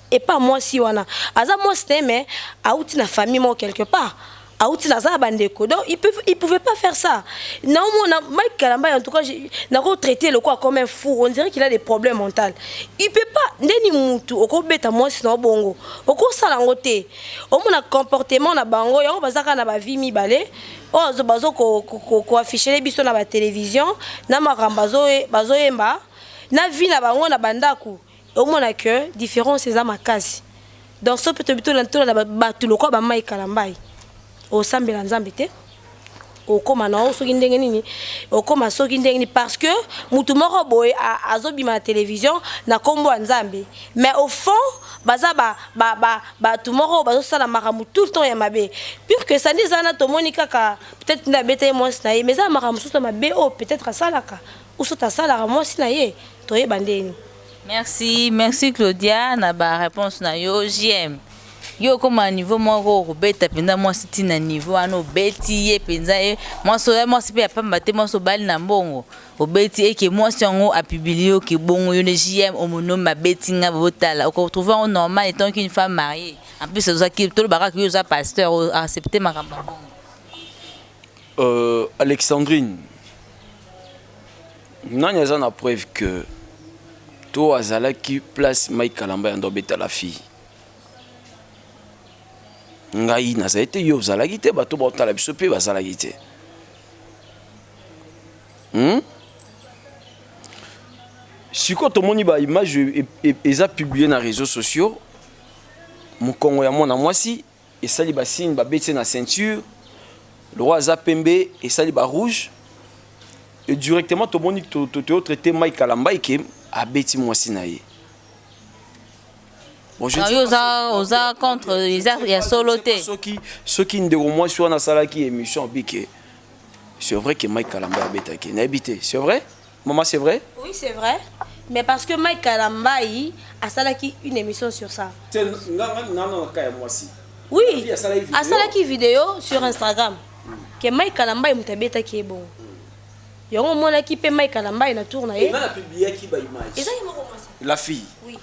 epa mwasi wana. Aza mwasi te, mais auti na famille moko quelque part, auti naza na bandeko. Donc il pouvait pas faire ça. Naomona Mike Kalamba, en tout cas nakotraité lokola comme un fou. On dirait qu'il a des problèmes mentaux. Il peut pas. Ndeni mutu okobeta mwasi na obongo, okosala yango te. Omona comportement na bango yango, baza kaka na bavie mibale oyo bazo koafficher biso na batélévision na makambo bazoyemba, na vie na bango na bandako. Omona ke différence eza makasi. Donc so mpe tobi tolanda bato lokola baMike Kalambai, osambela Nzambe te, okóma na yo soki ndenge nini, okóma soki ndenge nini, parce que mutu moko boye azobima na télévision na nkombo ya Nzambe, mais au fond baza bato moko oyo bazosala makambo tout le temps ya mabe. Pire que ça nde eza wana. Tomoni kaka peut-être nde abeta ye mwasi na ye, mais eza na makambo mosusu ya mabe oyo peut-être asalaka ou soki asalaka mwasi na ye, toyeba ndeni. Merci, merci Claudia na baréponse na yo. JM. Yo okóma na niveau moko, okobeta mpenza mwasi ntina niveau wana, obeti ye mpenza. Ye mwasi oya, mwasi mpe ya pamba te, mwasi obali na mbongo, obeti eke mwasi yango apublier yo ke bongo yo nde JM omonome abeti nga. Botala, okoretrouver yango normal étant qu'une femme mariée? En plus ozaki, tolobaka ke yo oza pasteur, accepte makambo ya bongo? Alexandrine, nani aza na preuve que to azalaki place Mike Kalamba ya ndo abetala fille? Ngai nazali te, yo ozalaki te, bato baotala biso mpe bazalaki te, Sikoyo tomoni baimage eza publié na réseaux sociaux, mokongo ya mwana mwasi esali basigne, babeti na ceinture, le roi aza pembe, esali barouge, et directement tomoni totraité Mike Kalamba ke abeti mwasi na ye. Bon, je yo oza contre, eza ya solo te. Soki ndeko mwasi wana asalaki émission abike, c'est vrai que Mike Kalamba abetaki, nayebi te. C'est vrai, maman, c'est vrai? Oui, c'est vrai, mais parce que Mike Kalambayi asalaki une émission sur ça. Ya mwasi. Oui, asalaki vidéo sur Instagram ke Mike Kalambayi moto abetaki ye bongo. Yango omonaki mpe Mike Kalambayi na tour na ye. Ezaki moko mwasi. La fille. Oui.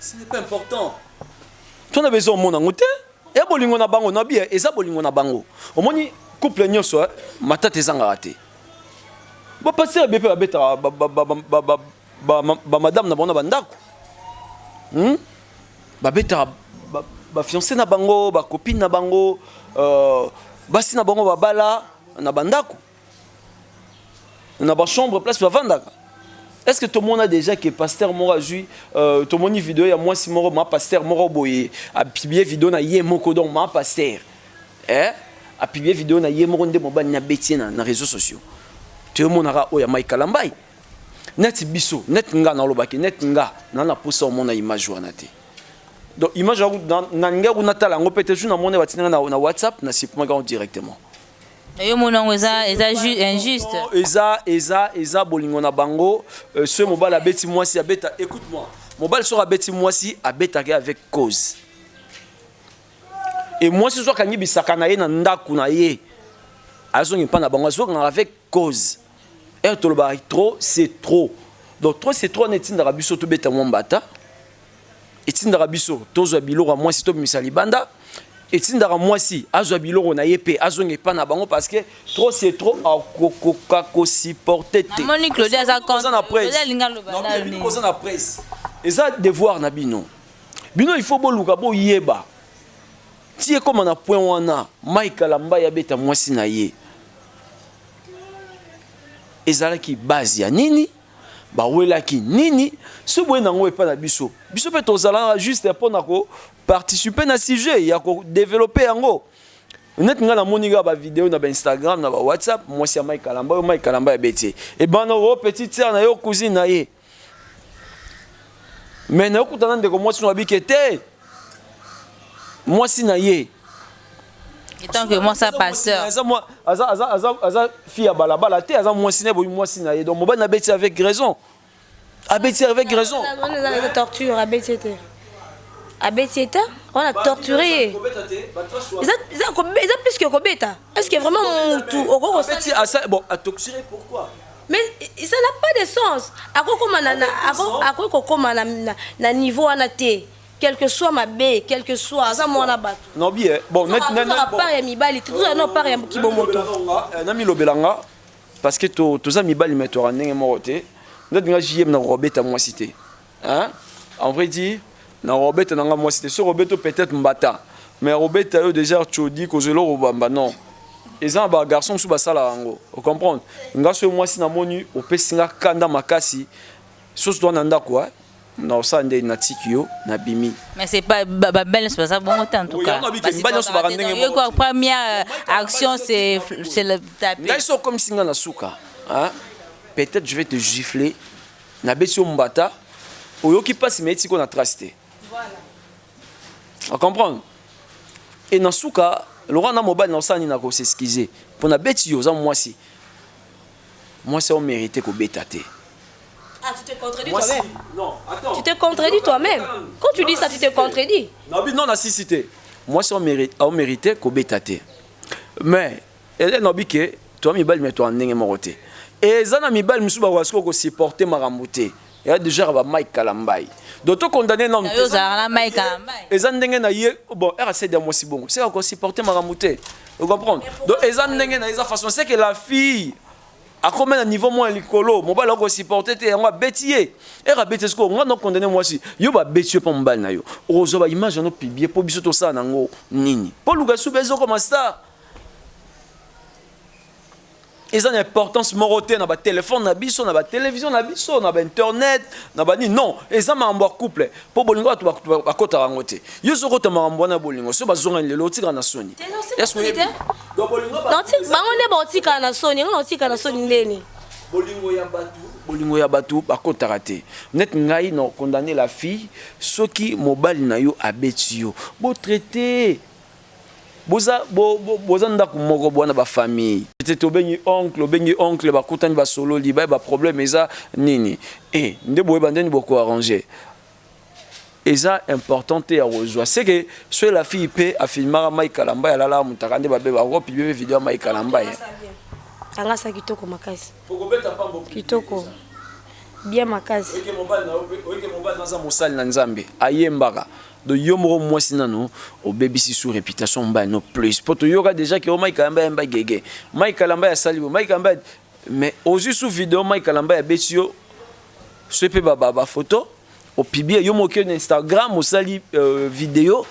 Ce n'est pas important, tona besoin omona yango te. Eya bolingo na bango, nabi eza bolingo na bango. Omoni, couple nyonso matata ezangaka te. Bapasteur be mpe babetaka bamadame na bango na bandako, Babetaka bafiancé na bango, bacopine na bango, basi na bango babala na bandako, na bachambre place bavandaka. Est ce que tomona déjà que pasteur moko azwi, tomoni video ya mwasi moko, ma pasteur moko boye apublier video na ye moko, donc ma pasteur, eh? Apublier video na ye moko nde mobali na beti na réseaux sociaux? Toyomonaka oyo ya Mike Kalambai. Neti biso, neti nga nalobaki, neti nga na posa omona image wana te. Donc image na ngai kuna, tala yango peut-être jour namoni batindanga na WhatsApp, na supprimaka yango directement. Yo mona yango eza injuste. Eza bolingo na bango. Soki mobali abeti mwasi, abeta, écoute moi, mobali soki abeti mwasi, abetaki avec cause. Et mwasi so akangi bisaka na ye na ndako na ye, azongi mpa na bango, azokanga avec cause. Ere tolobaka trop c'est trop. Donc trop c'est trop wana etindaka biso tobeta mwa mbata, etindaka biso tozwa biloko ya mwasi, tobimisa libanda, etindaka mwasi azwa biloko na ye mpe azonga epa na bango, parce que trop c'est trop, akokoka kosupporter te. Namoni Claudie aza contre. Oza na presse, eza devoir na bino. Bino il faut boluka boyeba ti ekóma na point wana Mike Kalamba abeta mwasi na ye, ezalaki base ya nini, bawelaki nini. So boye nango epai na biso, biso mpe tozalaka juste mpona koparticiper na sujet ya kodévelopper yango. Neti ngai namoni kaka bavideo na baInstagram, na baWhatsApp, mwasi ya Mike Kalamba oyo Mike Kalamba abeti ye, ebana o petite sœur na ye, o cousine na ye. Mais nayokutana ndeko mwasi no abike te, mwasi na ye. Tant que mwasi pasteur. Aza fille ya balabala te, aza mwasi na ye, boyi mwasi na ye. Donc mobali nabeti avec raison, abeti avec raison. Eza torture, abeti te, abeti ete wana torture ye, eza plus que kobeta. Est ce que vraiment mutu okoko? Bon, atorturer pourquoi? Mais ça n'a pas de sens. Akoki kokóma na niveau wana te, quel que soit mabe, quel que soit aza mwana bato. Non bien, bon. Part ya mibali, tozala no part ya kibomoto. Namilobela nga, parce que toza mibali, me toka ndenge moko te. Ndeti nga JM, na kobeta mwasi te. En vrai dire, na kobeta nanga mwasi te. So kobeta peut-être mbata, mais kobeta yo déjà todi kozela kobamba, non. Eza na bagarçon mosusu basalaka yango, ocomprendre nga. Soki mwasi namoni opesi nga kanda makasi, sosi toa na ndako, na osala nde natiki yo, nabimi. Mais c'est pas babelle nyonso baza bongo te, en tout cas. Mibali nyonso baka ndenge moko. Première action, c'est le taper. Ngai so okomisi nga na suka, peut-être je vais te gifler, nabeti yo mbata, oyoki mpasi, mais etiko na trace te, ocomprendre. E na suka lokwa na mobali na osala nini? Na kos'excuser mpo nabeti yo, oza mwasi. Mwasi aomérite kobeta te. Ah, tu te contredis toi-même. Non, attends. Tu te contredis toi-même. Quand tu dis ça, tu te contredis. Non, non, nasisi te. Mwasi amérite kobeta te, mais eza nabi ke toa mibali, me toa ndenge moko te. Eza na mibali mosusu bakoka sikoyo kosupporte makambo te. Eya déjà ba Mike Kalambai, donc tokondane nanu. Yo ozalaka na Mike Kalambai. Eza ndenge na ye. Bon, RCD ya mwasi bongo seka kosupporte makambo te, ocomprendre? Donc eza ndenge na ye, eza façon. C'est que la fille akomi na niveau moko ya likolo, mobali akosupporte te, yango abeti ye. Ere abeti, sikoyo nga na condamne mwasi. Yo babeti yo mpo mobali na yo, okozwa baimage yango, publie mpo biso tosala nango nini? Mpo luka suba ezokoma star, eza na importance moko te na batelefone na biso, na batelevizio na biso, na bainternet, na banini. Non, eza makambo ya couple, mpo bolingo bato bakotaka yango te. Yo soki okota makambo wana ya bolingo, so bazongani lelo, otikaka na soni. Bango nde baotikala na soni, yango naotikala na soni ndeni. Bolingo ya bato, bolingo ya bato bakotaka te. Net ngai na condamner la fille. Soki mobali na yo abeti yo, botraite. Boza boza ndako moko, bwana bafamille te. Obengi oncle, obengi oncle, bakutani, basololi, baye baproblème eza nini e nde boyeba ndeni bokoarrange. Eza important te ya kozwa. C'est que soki la fille mpe afilmaka Mike Kalambai alalaka mutaka, nde babe bakopublie mpe video ya Mike Kalambai. Anga sa kitoko makasi, kitoko bien makasi. Oyeke mobali naza mosali na Nzambe, ayembaka. Donc yo moko mwasi nano obebisi su réputation mobali no plus, mpo toyoka déjà ke o Mike Kalambai ayemba gege, Mike Kalambai asali bo, Mike Kalambai. Mais ozwi su video Mike Kalambai abeti yo, soki mpe bafoto opublie yo moke na Instagram, osali vidéo,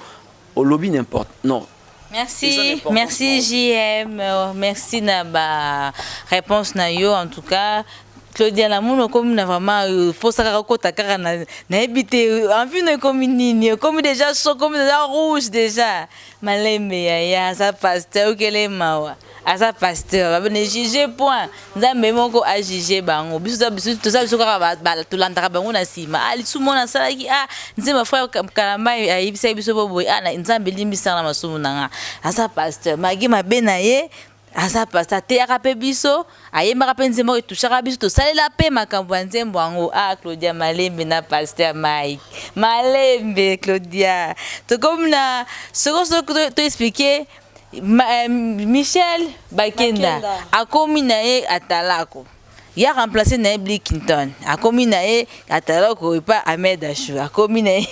olobi n'importe. Non. Merci, merci JM, merci na ba réponse na yo. En tout cas, Claudia, namoni okomi na vraiment posa kaka okota kaka na nayebi te envie no ekomi nini, ekomi déjà chaud, ekomi déjà rouge déjà. Malembe yaya, aza pasteur, okele mawa, aza pasteur. Babe ne juge point, Nzambe moko ajuge bango. Biso toza biso kaka tolandaka bango na nsima. Ah, lisumu wana asalaki, ah, Nzambe, frère Kalambai ayebisaki biso bo boye. Ah, Nzambe, elimbisaka na masumu na nga. Aza pasteur magi mabe na ye, aza pasteur, ateyaka mpe biso, ayembaka mpe nzembo etushaka biso, tosalela mpe makambo ya nzembo yango. Ah, Claudia, malembe na pasteur Mike, malembe Claudia. Tokomi na soko soki toexplike Michel Bakenda akomi na ye atalako ya remplace na ye Bill Clinton, akomi na ye atalako epa Ahmed Achou, akomi na ye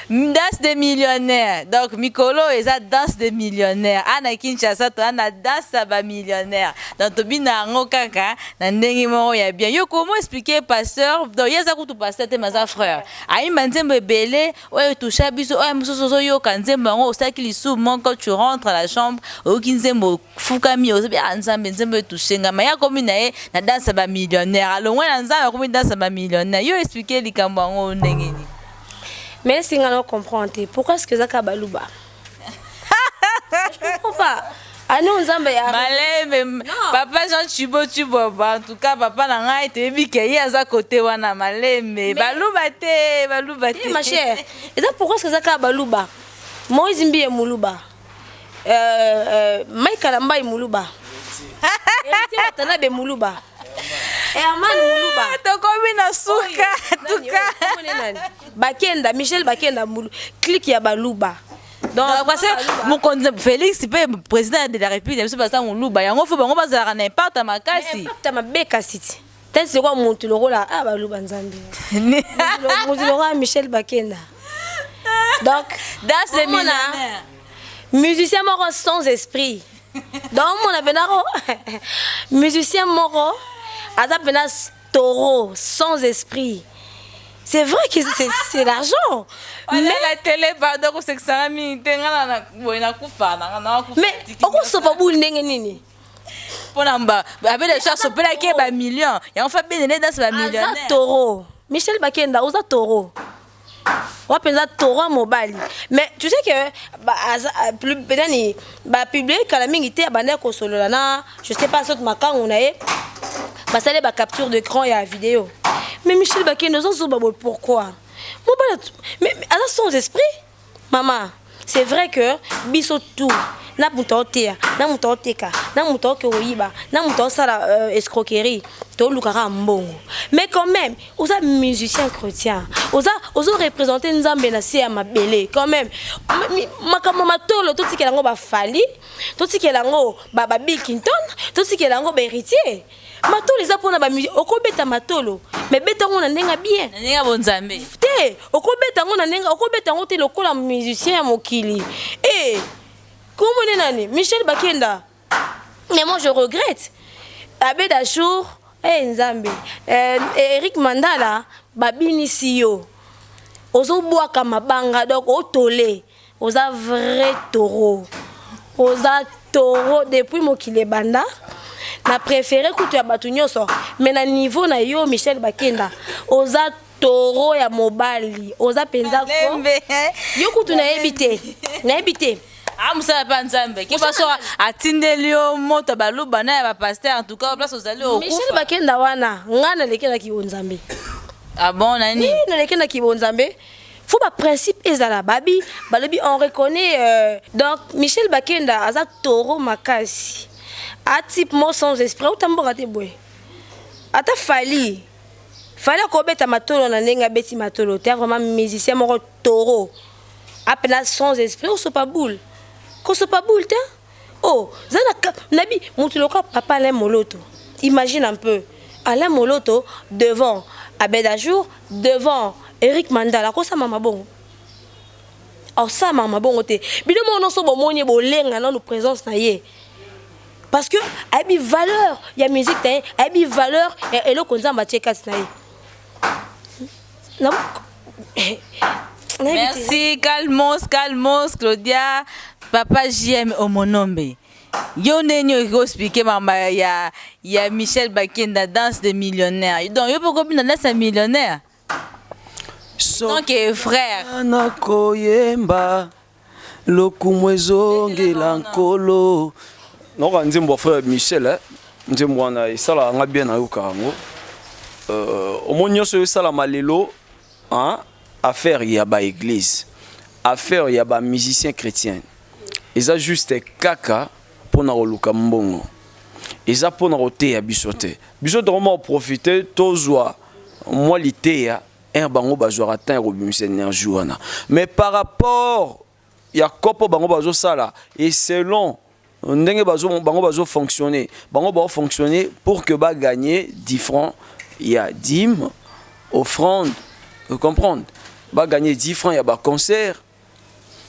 danse de millionnaire. Donc mikolo eza danse de millionnaire ana Kinshasa, toza na danse ya bamillionnaire. Donc tobina yango kaka na ndenge moko ya bien. Yo comment expliquer pasteur? Donc ye aza kutu pasteur te, mais aza frère, ayimba nzembo ebele oyo etusha biso. Oyo mosusu ozoyoka nzembo yango, osalaki lisumu moko, tu rentres à la chambre, oyoki nzembo, ofukami, ozobi: "Ah Nzambe, nzembo etouche nga." Ma ye akomi na ye na danse ya bamillionnaire, alongwe na Nzambe, akomi danse ya bamillionnaire. Yo explike likambo yango ndenge nini? Mais singa na comprendre te pourquoi est-ce que eza kaka baluba. Je comprends pas. Ano Nzambe ya Malembe, papa Jean Chibo Chiboba. En tout cas, papa na ngai, toyebi ke ye aza kote wana. Malembe, baluba te, baluba te. Ma chère, eza pourquoi est-ce que eza kaka baluba? Moïse Mbiye moluba, Mike Kalambai moluba, Héritier Watanabe moluba, Herman moluba. Tokomi na suka tuka. Bakenda, Michel Bakenda mulu, clique ya baluba. Donc parce que mokonzi Félix mpe président de la République na biso baza moluba, yango fo bango bazalaka na impact makasi. Impact mabe kasi ti tesi lokola motu lokola ah baluba, Nzambe, motu lokola Michel Bakenda. Donc danse de millionnaire. Musicien moko sans esprit. Donc omona mpenako musicien moko aza mpena taureau sans esprit. C'est vrai que c'est l'argent. Mais la télé, pardon, kosekisanga mingi te. Nga na boye nakufa nanga. Mais okosopa buli ndenge nini? Mpona abele so asopelaki ye bamillion, yango fa benele danse bamillionnaire. Aza taureau, Michel Bakenda, oza taureau wa mpenza, taureau ya mobali. Mais tu sais que nani bapublie kala mingi te, abandaki kosolola na, je sais pas, soki makango na ye, basali bacapture d'écran ya vidéo. Mais Michel Bakenda, ozozoba boye pourquoi? Mobali mais aza sans esprit, mama. C'est vrai que biso tout, na moto aoteya, na moto aoteka, na moto aoke koyiba, na moto aosala escroquerie. Tolukaka mbongo, mais quand même oza musicien chrétien, oza ozoreprésente Nzambe na se ya mabele. Quand même, makambo matolo, totikela yango baFally, totikela yango baBill Clinton, totikela yango baHéritier. Matolo eza mpona bamusi. Okobeta matolo, mais beta yango na ndenge bien. Na ndenge ya bonzambe. Te, okobeta yango na ndenge, okobeta yango te lokola musicien ya mokili. E komone nani? Michel Bakenda. Mais moi, je regrette Abed Achour. E Nzambe, Eric Mandala, babinisi yo, ozobwaka mabanga. Donc otole, oza vrai taureau, oza taureau depuis mokili ebanda. Na préféré kutu ya bato nyonso, mais na niveau na yo, Michel Bakenda, oza taureau ya mobali, oza mpenza. Yo kutu nayebi te, nayebi te. Mosala mpe Nzambe ke baso atindeli yo moto, baluba na ya bapasteur. En tout cas, place ozali. Michel Bakenda wana, ngai nalekelaki yo Nzambe. Ah bon, nani? Nalekelaki bo Nzambe. Faut baprincipe ezala. Babi balobi, on reconnaît. Donc Michel Bakenda aza taureau makasi, atype mo sans esprit, auta mboka te boye. Ata Fally, Fally akobeta matolo na ndenge abeti matolo te. Vraiment musicien moko taureau, apena sans esprit. Osopa boule, kosopa boule te. Oh, za na nabi moto lokola papa Alain Moloto. Imagine un peu Alain Moloto devant Abed Ajour, devant Eric Mandala, akosama mabongo, aosalama mabongo te. Bino moko nyonso bomoni, bolenga nanu présence na ye, parce que ayebi valeur ya musique na ye, ayebi valeur ya eloko Nzambe atie kati na ye. Merci. Calmos, calmos, Claudia. Papa JM Omonombe, yo ndenge okoki koexpliquer mamba ya Michel Bakenda, danse de millionnaire? Donc yo mpo kobina danse ya millionnaire, donc frère. Nakoyemba lokumu ezongela Nkolo. Naoka nzembo ya frère Michel, eh? Nzembo wana esalaka nga bien, nayoka yango. Omoni, nyonso oyo esalama lelo, hein? Affaire ya baéglise, affaire ya bamusicien chrétien, eza juste kaka mpona koluka mbongo, eza mpona koteya biso te. Biso tokoma koprofite, tozwa mwa liteya ere bango bazwaka temps ya kobimisa énergie wana. Mais par rapport ya kopo bango bazosala et selon ndenge bango bazofonctionner, bango baofonctionner pour que bagagner 10 francs ya dîme, offrande, comprendre, bagagner 10 francs ya baconcert.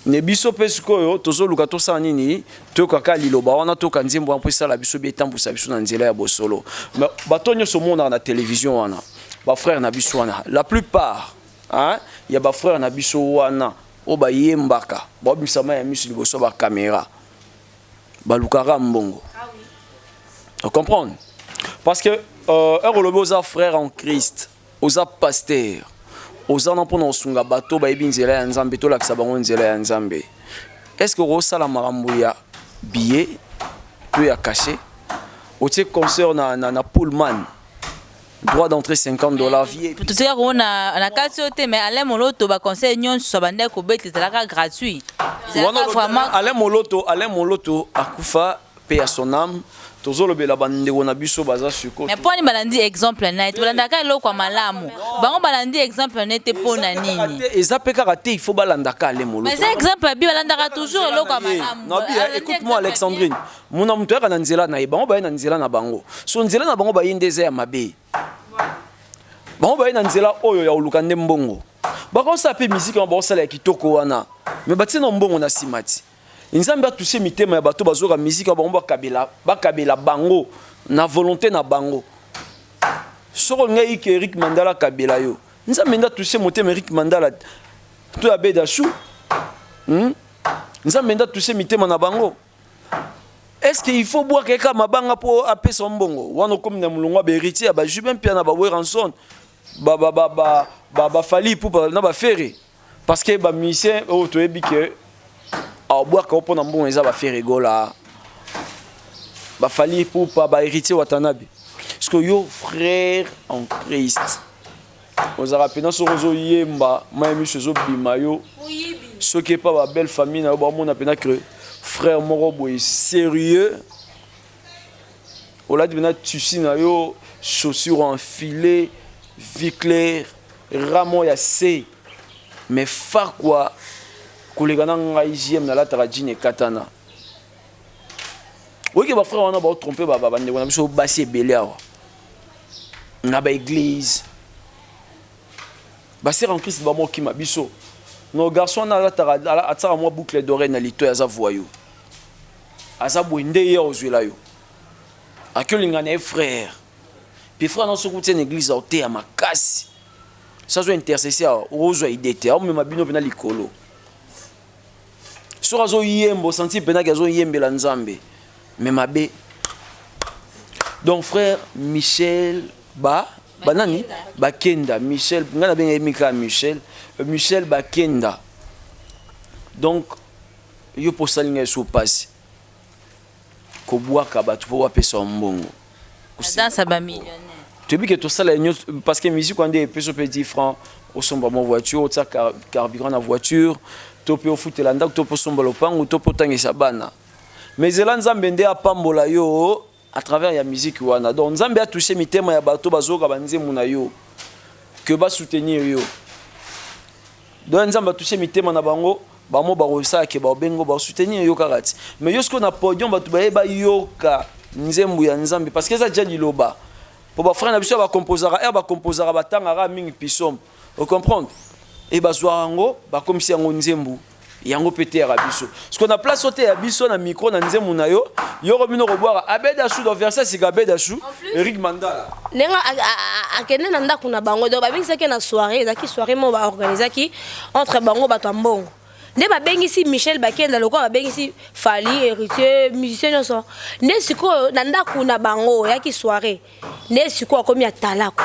Ne biso mpe sikoyo tozoluka tosala nini? Toyokaka liloba wana, toyoka nzembo wana mpo esala biso bi, etambusa biso na nzela ya bosolo. Mais bato nyonso omonaka na télévision wana, bafrère na biso wana, la plupart, hein, ya bafrère na biso wana oyo bayembaka, baobimisa mai ya miso liboso ya bacaméra, balukaka mbongo. Comprendre, parce que heure olobi oza frère en Christ, oza pasteur, oza na mpona kosunga bato bayebi nzela ya Nzambe, tolakisa bango nzela ya Nzambe, est ce que okosala makambo ya billet to ya cachet? Otie concert na Pullman, droit d'entrée 50 $, vie. Totika komona na kati oyo te, mais Alain Moloto, baconseil nyonso abandaki kobeta ezalaka gratuit. Ezalaka vraiment. Alain Moloto, Alain Moloto akufa, paix à son âme. Tozolobela bandeko na biso baza sikoyo. Mais mpo nini balandi exemple na ye te? Balandaka eloko ya malamu, bango balandi exemple na ye te, mpo na nini? Eza mpe kaka te, il faut balandaka Alain Moloto. Mais eza exemple ya bi, balandaka toujours eloko ya malamu. Nabi, écoute moi, Alexandrine, mona, moto ayaka na nzela na ye. Bango baye na nzela na bango, so nzela na bango baye nde eza ya mabe. Bango baye na nzela oyo ya koluka nde mbongo. Bakosala mpe misike wana, bakosala ya kitoko wana, mais batie na mbongo na nsima ti Nzambe atouche mitema ya bato bazoka misike wana. Bango bakabela bango na volonté na bango. Soki olingai ke Eric Mandala akabela yo, Nzambe nde atouche motema Eric Mandala to ya Bedashu, Nzambe nde atouche mitema na bango. Est ce que il faut bwaka eka mabanga mpo apesa mbongo wana? Okomi na molongo ya bahéritier, ya baJB Mpiana, na baWerrason, baFally Ipupa na baFerre, parce que bamusicien oyo toyebi ke abwaka o mpona mbongo eza baFerre Gola, baFally Ipupa, bahéritier Watanabe. Parce que yo, frère en Christ, ozalaka mpena, soki ozoyemba, mai miso ezobima yo. Soki epa babelle famille na yo, baomona mpena que frère moko boye sérieux. Olati mpena tissu na yo, chaussure enfilée, vie claire, ramo ya se, mais fakwa koleka na ngai JM nalataka jean ekatana. Oyoki bafrère wana baotrompe bandeko na biso basi ebele awa na baéglise, basœur en Christ bamokima biso. No garçon wana alataka, atiaka mwa boucle d'oreille na litoyi, aza voyou, aza boye nde ye ozwela yo. Aki olinga na ye frère, puis frère na soki utie na église, aoteya makasi, so azwa intercession awa, ozwa ide te, aomema bino mpena likolo. Soki azoyemba, osanti mpenaki azoyembela Nzambe, me mabe. Donc frère Michel ba banani Bakenda, Michel, ngai nabenga ye mika Michel, Michel Bakenda. Donc yo mpo osali ngai so mpasi kobwaka bato mpo bapesa mbongo. Danse bamillionnaire. Toyebi ke tosala nyonso parce que musique wana nde epesi mpe 10 francs, osomba mwa voiture, otia carburant na voiture, to mpe ofutela ndako, to mpe osomba lopango, to mpe otangisa bana. Mais ezela Nzambe nde apambola yo à travers ya musique wana. Donc Nzambe atouche mitema ya bato bazoyoka banzembo na yo ke basoutenir yo. Donc Nzambe atouche mitema na bango, bango bakosala ke baobengo, basoutenir yo kaka ti. Mais yo sikoyo na podium, bato baye bayoka nzembo ya Nzambe parce que eza dia liloba, po bafrère na biso bakomposaka, ere bakomposaka, batangaka mingi psaume, ocomprendre, e bazwaka yango, bakomisi yango nzembo, yango mpe teyaka biso. Siko na place oteya biso na micro na nzembo na yo, yoko bino kobwaka Abed Ashu. Donc verset sika Abed Ashu, Eric Mandala. Ndenge akende na ndako na bango, donc babengisaki na soirée, ezalaki soirée moko baorganisaki entre bango bato ya mbongo. Nde babengisi Michel Bakenda lokola babengisi Fally, Héritier, musicien nyonso. Nde sikoyo na ndako na bango oyaki soirée, nde sikoyo akomi atalako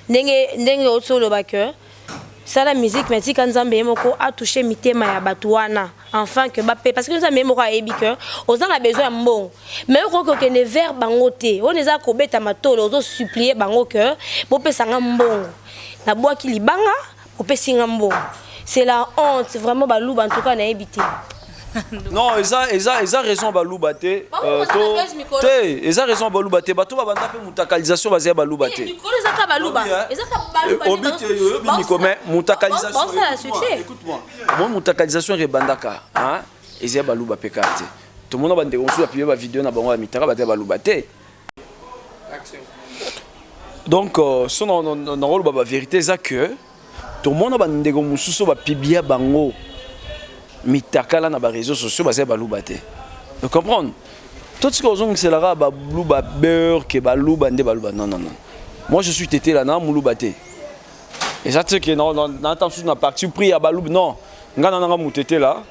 ndenge oti oloba ke sala musique, mais tika Nzambe ye moko atouche mitema ya bato wana, enfin que bape, parce que Nzambe ye moko ayebi ke oza na besoin ya mbongo, mais okoki kokende vers bango te. Wana eza kobeta matolo, ozosupplie bango ke bopesanga mbongo, nabwaki libanga, opesi nga mbongo. C'est la honte vraiment, Baluba. En tout cas nayebi te. Non, eza raison Baluba te. Te, eza raison Baluba te. Bato babanda mpe mutakalisation baza ya Baluba te. Mikolo ezaka Baluba, ezaka Baluba. Obi te, oyobi miko, mais mutakalisation, écoute-moi, moi, mutakalisation ebandaka eza ya Baluba mpe kaka te. Tomona bandeko mosusu bapibie bavideo na bango ya mitaka, bato ya Baluba te. Donc so nakoloba bavérité eza que tomona bandeko mosusu bapiblia bango mitakala na baréseaux sociaux, baza ya Baluba te. Comprendre, to tika ozongiselaka Baluba beurre ke Baluba nde Baluba. Non, non, non, moi je suis tete la na Moluba te. Eza te ke nata mosusu na parti pris ya Baluba. Non, ngai na nanga motete la,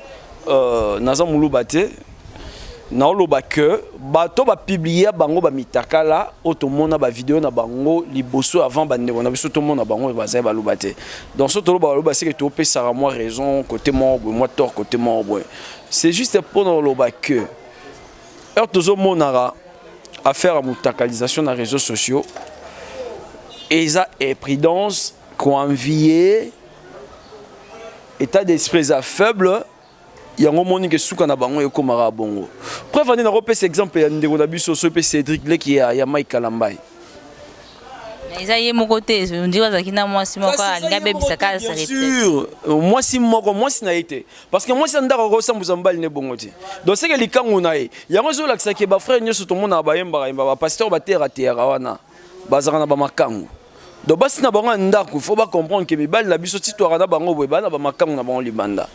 naza Moluba te. Naoloba ke bato bapublia bango bamitakala oyo tomona bavideo na bango liboso avant bandeko na biso tomona bango, bazali Baluba te. Donc so toloba Baluba, seke topesaka mwa raison côté moko boye, mwa tort côté moko boye. C'est juste mpona oloba ke heure tozomonaka affaire ya mutakalisation na réseaux sociaux, eza imprudence, koenvie, état d'esprit eza faible. Yango moni ke suka na bango ekomaka bongo. Preuve ane, nakopesa exemple ya ndeko na biso so mpe Cédric leki ya Mike Kalambai. Eza ye moko te, ndiri azalaki na mwasi moko, alingi abebisa kaka. Bien sûr, mwasi moko, mwasi na ye te, parce que mwasi ya ndako akosambusa mobali ne bongo te. Donc seke likangu na ye, yango ezolakisaki bafrère nyonso tomonaka bayembaka yemba, bapasteur bateyaka teyaka wana, bazalaka na bamakangu. Donc basi na bango ya ndako, faut bacomprendre ke mibali na biso ti twaka na bango boye, baa na bamakangu na bango libanda.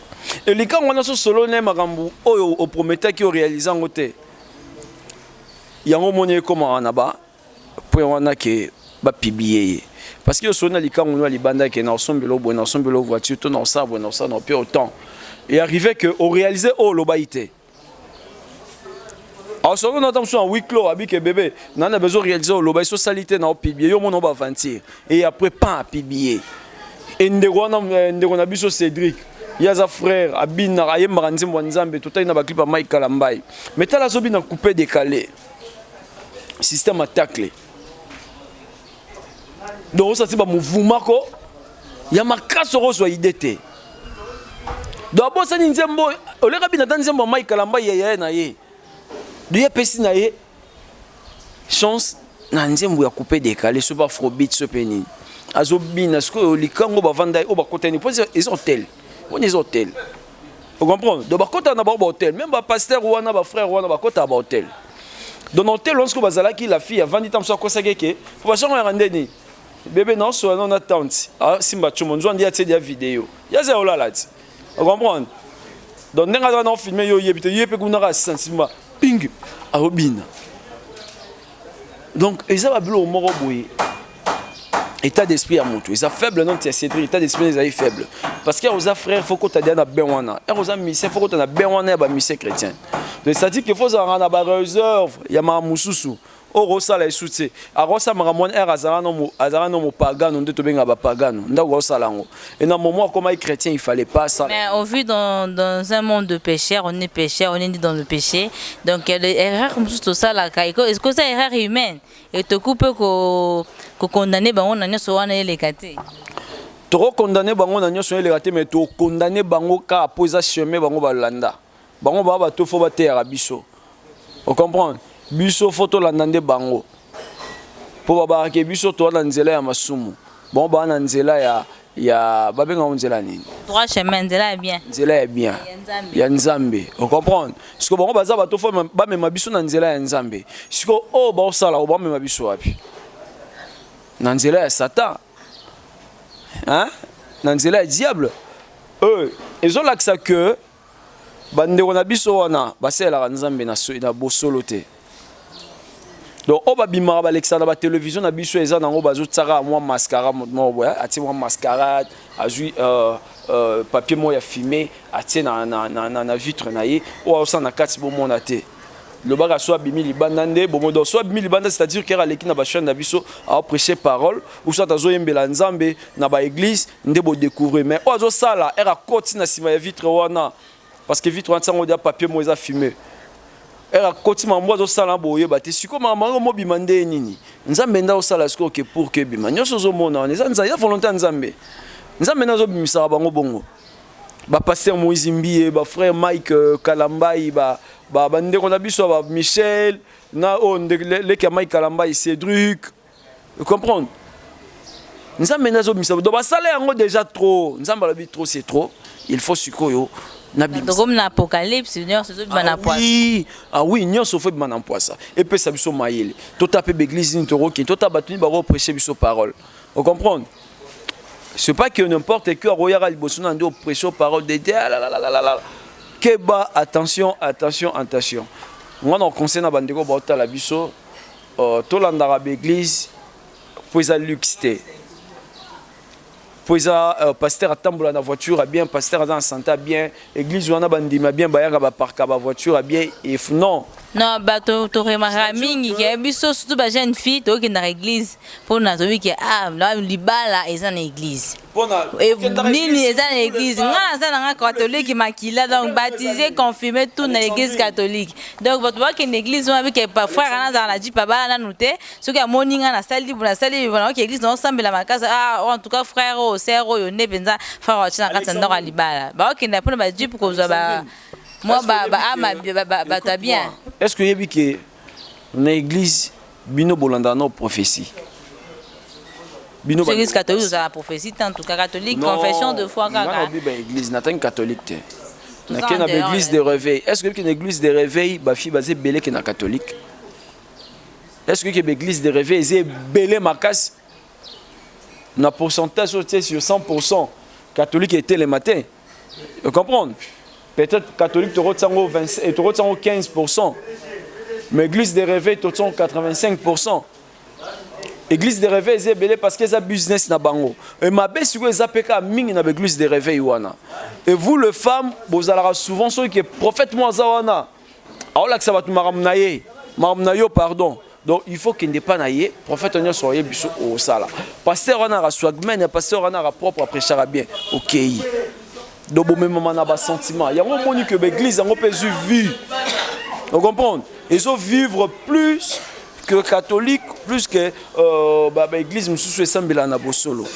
E likangu wana so solo ne makambo oyo oprometaki, oréalise yango te, yango omoni ekomaka na ba point wana ke bapublie ye, parce que osolo na likangu no ya libanda ke na osombela boye, na osombela voiture, to na osala boye, na osala na ope autant, et arrivé que oréalise oyo olobai te. Asolo na ta mosusu na huis clos, abike bébé nana bezo réaliser oloba, eso osali te, na opublie yo, mona baaventure, et après pan apublie. E ndeko wana, ndeko na biso Cédric, ye aza frère, abinaka, ayembaka nzembo ya Nzambe, totali na baclip ya Mike Kalambai, mais tala azobina coupé décalé, système attaque. Donc osati bamouvement ko ya makasi, okozwa ide te. Donc abosani nzembo oleka bina, ata nzembo ya Mike Kalambai ya yaye na ye, donc ye apesi na ye. Chance na nzembo ya coupe décalé, so ba afrobeat, so mpe nini, azobina. Sikoyo likango bavanda oyo bakotani, mpo eza hotel wana, eza hotel, ocomprendre? Donc bakotaka na bango bahotel, même bapasteur wana, bafrère wana bakotaka bahotel. Donc na hotel wana sikoyo bazalaki, la fille avandi ta mosu, akosaki eke po bachango yaka ndeni bebe naosola nano na tante, asimba tiomo nzwa ndi atie dia video yaza ya olala ti, ocomprendre? Donc ndenge aza na ofilme yo, oyebi te, ye mpe kunaka sentiment ping azobina. Donc eza babiloko moko boye, état d'esprit ya moto eza faible. Non, ya Cédric, état d'esprit ezali faible, parce que oza frère, faut kota dia na bain wana. Ere oza musicien, faut kota na bain wana ya bamusicien chrétien. Donc c'est-à-dire que faut ozalaka na baréserve ya makambo mosusu oyo osala esu te. Akosala makambo wana ere azala no mopagano, nde tobengaka bapagano, ndako akosala yango. Et na moment akomaki chrétien, il fallait pas ça. Mais on vit dans un monde de pécheurs, on est pécheur, on est né dans le péché. Donc il y a des erreurs comme tout ça là, est-ce que c'est erreur humaine et te coupe ko condamner bango na nyonso wana eleka te? Tokokondamner bango na nyonso eleka te, mais tokondamner bango kaka mpo eza chemin bango balanda. Bango baa bato, faut bateyaka biso, ocomprendre? Biso faut tolanda nde bango, mpo babakake biso toza na nzela ya masumu, bango baa na nzela ya babengaka nzela nini? Droit chemin, nzela ya bien. Nzela ya bien. Ya Nzambe. Ya Nzambe, ocomprendre? Siko bango baza bato, faut bamema biso na nzela ya Nzambe. Siko oyo baosala oyo, bamema biso wapi? Na nzela ya Satan, hein? Na nzela ya diable. Oyo ezolakisa ke bandeko na biso wana basalelaka Nzambe na bosolo te. Donc oyo babimaka, balekisaka na batelevizio na biso, eza nango bazotiaka mwa mascara. Moto moko boye atie mwa mascarade, azwi papier moko ya fumé, atie na vitre na ye. Oyo aosala na kati, bomona te. Lobaka so abimi libanda nde bomo. Donc so abimi libanda, c'est-à-dire que aleki na bachaîne na biso, aoprêcher parole ou soit azoyembela Nzambe na baéglise, nde bodécouvrir. Mais oyo azosala ere akoti na nsima ya vitre wana, parce que vitre wana ntango ya papier moko eza fumé, ere akoti, makambo azosala boyeba te. Sikoyo makambo yango mobima nde nini? Nzambe nde azosala sikoyo ke pour ke ebima. Nyonso ozomona wana eza Nzambe, eza volonté ya Nzambe. Nzambe nde azobimisaka bango bongo. Bapasteur Moïse Mbiye, bafrère Mike Kalambai, bandeko na biso ba Michel na oyo leki ya Mike Kalambai, Cédric, comprendre? Nzambe nde azobimisa. Donc basala yango déjà trop. Nzambe alobi trop, c'est trop, il faut sikoyo nabimisa. Comme na Apocalypse, nyonso ezobima na poisa. Oui, ah oui, nyonso faut ebima na mpwasa, epesa biso mayele. Tota mpe baeglise nini tokoki, tota bato nini bakoprêche biso parole, ocomprendre? C'est pas que n'importe qui akoyaka liboso na nde oprêche parole de Dieu. Lalalala, keba, attention, attention, attention. Nga na conseil na bandeko baotala biso, tolandaka baeglise mpo eza luxe te, mpo eza pasteur atambola na voiture ya bien, pasteur aza na santé ya bien, église wana bandima bien, bayaka baparka bavoiture ya bien et non. Non, bato toremarka mingi ke biso, surtout bajeune fille, tokokendaka église mpona toyebi ke ah, libala eza na église. Nini eza na église. Nga naza nanga catholique makila, donc baptisé, confirmé, tout na église catholique. Donc bato bakende église wana bike frère wana azala na jeep, abala nanu te. Soki amoni nga nasali bo, nasali bo, naoki église, naosambela makasi, ah, en tout cas frère oyo, sœur oyo nde mpenza frère atie na kati ya ndako ya libala. Baokenda mpona bajeep, kozwa ba mwa baama, bato ya bien. Est ce que oyebi ke na église bino bolandaka na prophétie? Bino église catholique ozala prophétie te. En tout cas catholique, confession de foi kaka. Nga na baéglise, natangi catholique te, nake na baéglise de réveil. Est ce que oyebi ke na église de réveil bafille baza ebele ke na catholique? Est ce que ke baéglise de réveil eza ebele makasi na pourcentage oyo tie sur 100? Catholique etelema te, comprendre? Peut-être catholique tokotiango 25, tokotiango 15, mais église de réveil totiango 85. Église de réveil eza ebele parce que eza business na bango. E mabe sikoyo eza mpe kaka mingi na baéglise de réveil wana. Et vous le femme, bozalaka souvent, soki ke prophète mo aza wana, aolakisa bato makambo na ye, makambo na yo, pardon. Donc il faut kende pa na ye prophète nyonso oyebi biso osala. Pasteur wana aka swagman ya pasteur wana aka propre, aprêchaka bien, okei. Donc bomemama na basentiment yango. Omoni ke baeglise yango mpe ezwi vie, ocomprendre? Ezovivre plus que catholique, plus que baeglise mosusu esambela na bosolo.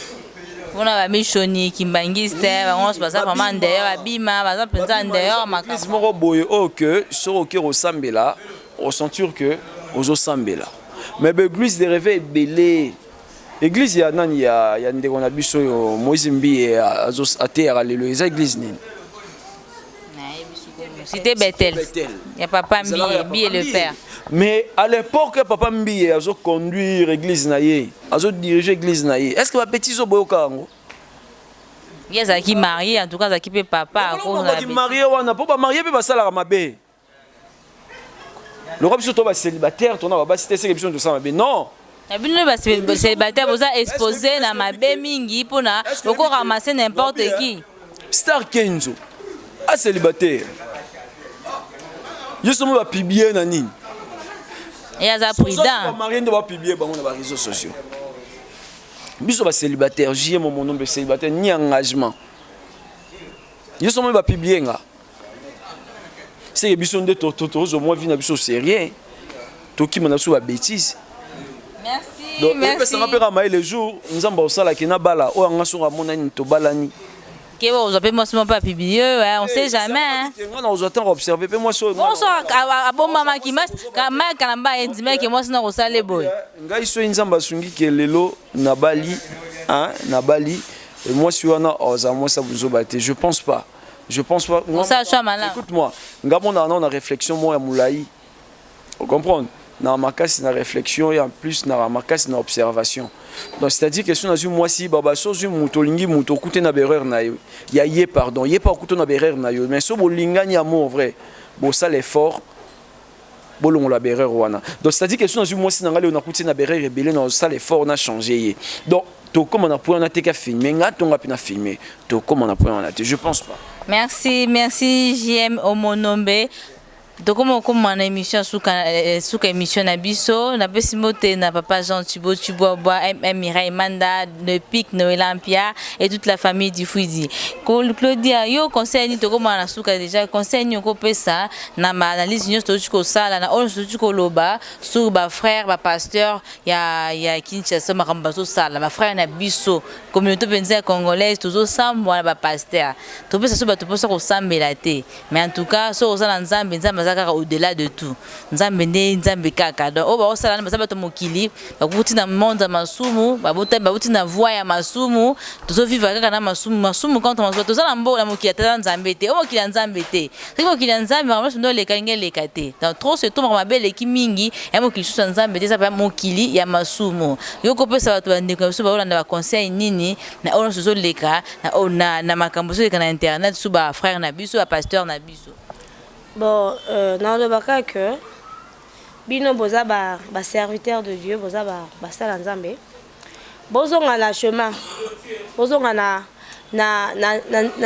Mpona bamishoni kimbangiste, bango nyonso baza vraiment ndeyors, babima baza mpenza ndeyors. Makambo moko boye oyo ke soki oke kosambela, osentir que ozosambela. Mais baéglise de réveil ebele, église ya nani, ya ndeko na biso oyo Moïse Mbiye ateyaka lelo, eza église nini? Cité Bethel. Ya papa Mbiye, Mbiye le père. Mais à l'époque, papa Mbiye azoconduire église na ye, azodirige église na ye, est ce que bapeti zo boyoka yango? Ye azalaki marié, en tout cas azalaki mpe papa. Akozalaki marié wana, mpo bamarié mpe basalaka mabe. Lokola biso to bacélibataire, tona babasi te, seke biso tosala mabe? Non. Na bino bacélibataire, boza exposé na mabe mingi mpona okoramasser n'importe qui. Star Kenzo acélibataire, ye somo bapublier na nini? Ye aza prudent. Bamarié nde bapublier bango na baréseaux sociaux. Biso bacélibataire, jie momonombe célibataire, ni engagement, ye somo bapublier nga, seke biso nde tozwa mwa vie na biso sérieux, tokima na biso babêtise. Merci. Donc epesanga mpe kaka mayele. Jour Nzambe osalaki na bala oyo anga, songo amonani, tobalani. Ke ozwa mpe mwasi moko mpe apublier, on sait jamais. Nga na ozwa ntango observe mpe mwasi oyo. Bonso abombamaki maka na mba endimaki mwasi na kosala boye. Ngai soki Nzambe asungi ke lelo nabali, nabali mwasi wana, ozala mwasi ya bozoba te, je pense pas, je pense pas. Osala choix malamu. Écoute moi, nga monaka nao na réflexion moko ya molai, ocomprendre, na makasi na réflexion et en plus na makasi na observation. Donc c'est à dire que so nazwi mwasi, baba, so ozwi moto, olingi moto, okute na baerreur na yo, ya ye, pardon, ye mpe akute na baerreur na yo, mais so bolingani amour vrai, bosala effort bolongola baerreur wana. Donc c'est à dire que so nazwi mwasi na ngai lelo, nakuti na baerreur ebele, na osala effort na changer ye. Donc tokóma na point wana te ka filme nga, tonga mpe na filme, tokóma na point wana te, je pense pas. Merci, merci JM Omonombe. Tokóma okóma na émission suka, suka émission na biso. Napesi mbote na papa Jean Thibaut Chibwabwa, MM Mireille Manda, Le Pic Noël Ampia et toute la famille du Fuidi. Claudia, yo conseil nini? Tokóma na suka déjà. Conseil nini okopesa na baanalyse nyonso touti kosala, na oyo nyonso touti koloba sur bafrère bapasteur ya Kinshasa, makambo bazosala bafrère na biso, communauté mpenza ya congolaise, tozosambwa na bapasteur, topesa so bato mposa kosambela te? Mais en tout cas, so oza na Nzambe, Nzambe aza kaka au-delà de tout. Nzambe nde Nzambe kaka. Donc oyo baosala wana, baza bato mokili, bakuti na monde ya masumu, babuti na voie ya masumu, tozovivre kaka na masumu, masumu contre masumu. Toza na mboka na mokili ata Nzambe te, oyo mokili ya Nzambe te. Soki mokili ya Nzambe, makambo nyonso nde oleka ndenge eleka te. Donc trop c'est trop, makambo mabe eleki mingi ya mokili susu ya Nzambe te, eza mpenza mokili ya masumu. Yo kopesa bato, bandeko na biso baolanda, baconseil nini na oyo nyonso ezoleka na makambo ezoleka na internet su bafrère na biso, bapasteur na biso? Bon, nalobaka que bino boza baserviteur de Dieu, boza basala Nzambe, bozonga na chemin, bozonga na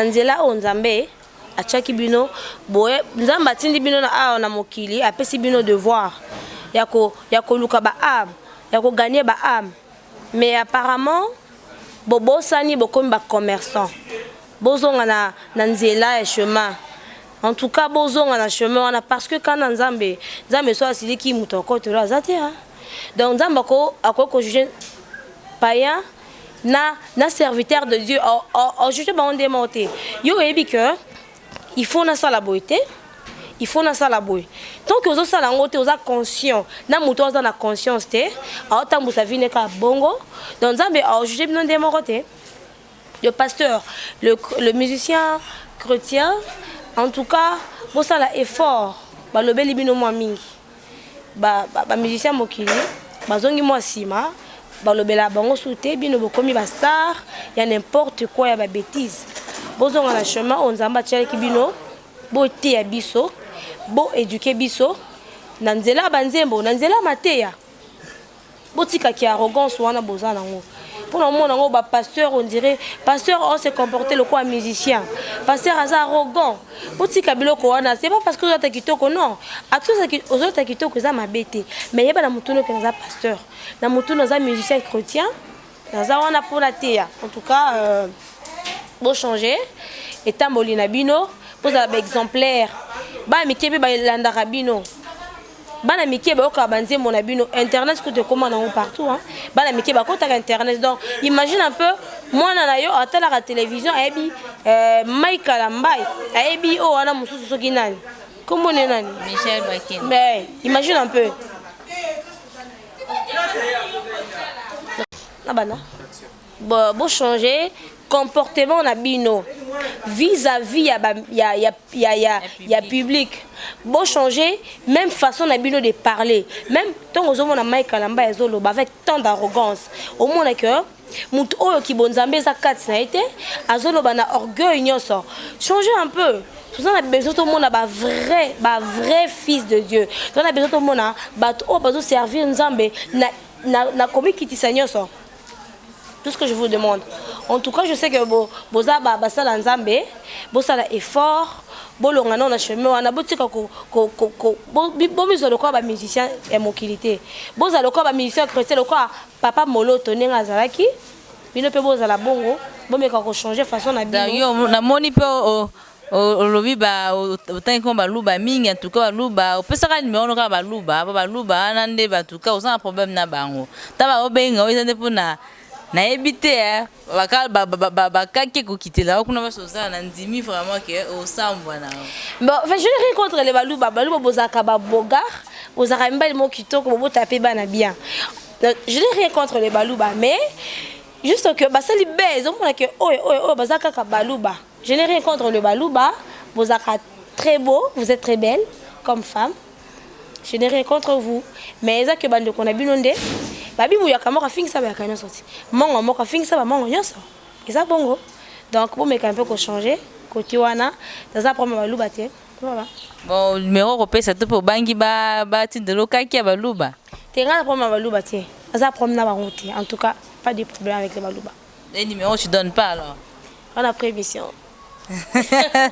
nzela oyo Nzambe atiaki bino. Boye Nzambe atindi bino na awa na mokili, apesi bino devoir ya koluka baâme, ya kogagner baâme, mais apparemment bobosani, bokomi bacommerçant. Bozonga na nzela ya chemin. En tout cas, bozonga na chemin wana, parce que kana Nzambe, Nzambe so asiliki, moto akotelo aza te. Donc Nzambe akoki kojuger païen na serviteur de Dieu, ojuge bango nde moko te. Yo oyebi que il faut nasala boye te, il faut nasala boye. Tant que ozosala yango te, oza conscient na moto aza na conscience te, aotambusa vie ne kaka bongo. Donc Nzambe aojuge bino nde moko te, le pasteur, le musicien chrétien. En tout cas, bosala effort. Balobeli bino mwa mingi, bamusicien ba mokili bazongi mwa nsima, balobela bango su te. Bino bokomi bastar ya n'importe quoi, ya babêtise. Bozonga na chemin oyo Nzambe atialaki bino. Boteya biso, boéduquer biso na nzela ya banzembo, na nzela ya mateya. Botikaki arrogance wana boza nango mpona omona yango bapasteur. On dirait pasteur on se comporte lokola musicien, pasteur aza arrogant. Botika biloko wana. C'est pas parce que ozolata kitoko, non, ati ozolata kitoko eza mabe te, mais yeba na motuna oke naza pasteur, na motuna naza musicien chrétien, naza wana mpona teya. En tout cas, bochanger etamboli na bino, bozala baexemplaire. Bana mike mpe balandaka bino, bana mike bayokaka banzembo na bino. Internet kutu ekóma nango partout, hein? Bana mike bakotaka internet. Donc imagine un peu, mwana na yo atalaka télévision, ayebi Mike Kalambay, ayebi oyo wana mosusu soki nani, kombo ne nani? Michel Bakin. Mais imagine un peu. Na bana bochanger comportement na bino vis-à-vis ya, ba, ya, ya, ya, ya, ya public. Bochanger même façon na bino de parler. Même ntongo ozomona Mike Kalamba ezoloba avec tant d'arrogance, omona que motu oyo kibonzambe eza kati na ye te, azoloba na orgueil nyonso. Changer un peu. Toza na besoin tomona bavrai fils de Dieu. Toza na besoin tomona bato oyo bazoservir Nzambe na komikitisa nyonso. Tout ce que je vous demande, en tout cas, je sais que boza basala Nzambe, bosala effort, bolonga nano na chemin wana. Botika bomizwa lokola bamusicien ya mokili te. Bozala lokola bamusicien chrétien, lokola papa Moloto ndenge azalaki. Bino mpe bozala bongo, bomeka kochanger façon na bino. Yo namoni mpe olobi, otangi ko Baluba mingi. En tout cas, Baluba, opesaka numéro no kaka Baluba, po Baluba wana nde batuka oza na problème na bango. Ta baobenga oyo eza nde mpona nayebi te, bakaki ekokitela kuna basi ozala na ndimi vraiment ke osambwa na. Bon, enfin, je n'ai rien contre les Baluba. Baluba, bozalaka babogar, bozalaka mibali moko kitoko, bobota mpe bana bien. Je n'ai rien contre les Baluba, mais juste que basali be ezomona ke oyo oyo oyo baza kaka Baluba. Je n'ai rien contre le Baluba. Bozalaka très beau, vous êtes très belle comme femme, je n'ai rien contre vous, mais eza ke bandeko na bino nde babimuyaka moko afingisa bayaka nyonso ti mongo moko afingisa bamongo nyonso, eza bongo. Donc bomeka mpe kochanger côté wana. Naza problème Baluba te, voilà. Bon, numéro kopesa to mpe obangi batindela okaki ya Baluba? Te, nga na problème ya Baluba te, aza problème na bango te. En tout cas, pas de problème avec les Baluba. Les numéros, tu donnes pas alors? On après émission.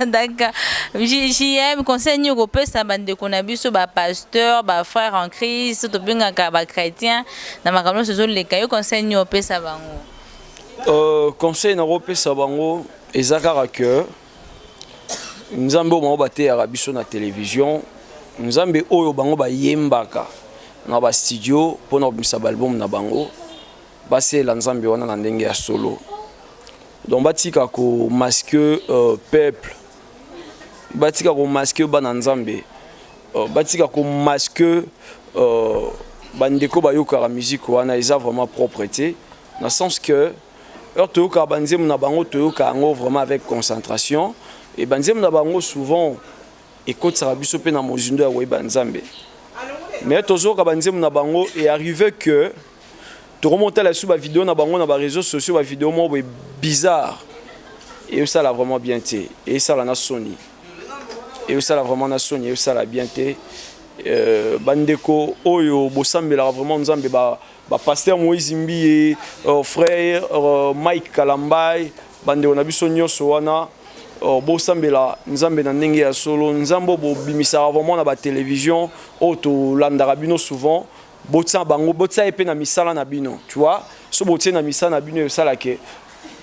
D'accord. JM, conseil nini okopesa bandeko na biso, bapasteur, bafrère en Christ, tobengaka bachrétien, na makambo nyonso ezoleka? Yo, conseil nini opesa bango? Conseil nakopesa bango eza kaka ke Nzambe oyo bango bateyaka biso na télévision, Nzambe oyo bango bayembaka na bastudio mpona kobimisa baalbum na bango, basalela Nzambe wana na ndenge ya solo. Donc batika komasquer peuple, batika komasquer bana Nzambe, batika komasquer bandeko bayokaka musique wana. Eza vraiment propre te, na sens que heure toyokaka banzembo na bango, toyoka yango vraiment avec concentration. E banzembo na bango souvent ekotisaka biso mpe na mozindo ya koyeba Nzambe. Mais tozoyoka banzembo na bango, e arrive que tokomotala lisusu bavideo na bango na baréseaux sociaux, bavideo moko boye bizarre. Eyosala vraiment bien te, eyesala na soni, eyosala vraiment na soni, eyosala bien te. Bandeko oyo bosambelaka vraiment Nzambe, bapasteur Moïse Mbiye, frère Mike Kalambai, bandeko na biso nyonso wana, bosambela Nzambe na ndenge ya solo. Nzambe oyo bobimisaka vraiment na batélévision oyo tolandaka bino souvent, botia bango, botia ye mpe na misala na bino, tu vois. So botie na misala na bino, esalake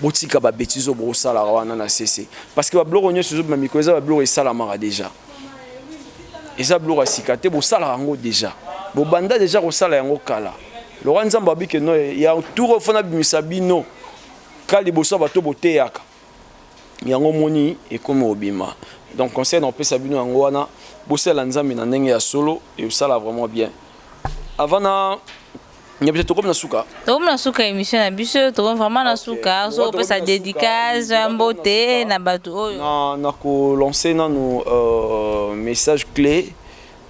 botika babêtises oyo bokosalaka wana na cc, parce que babiloko nyonso ezobima mikolo eza babiloko esalamaka déjà, eza biloko ya sika te. Bosalaka yango déjà, bobanda déjà kosala yango kala. Lokwa Nzambe abike no ya tour oyo fana bimisa bino ka liboso ya bato boteyaka yango, moni ekomi kobima. Donc conseil na opesa bino yango wana: bosala Nzambe na ndenge ya solo, esala vraiment bien. Avant na peut-être tokomi na suka. Tokomi na suka émission na biso, tokomi vraiment na suka. So opesa dédicace ya mbote na bato oyo. Na kolancer nanu message clé.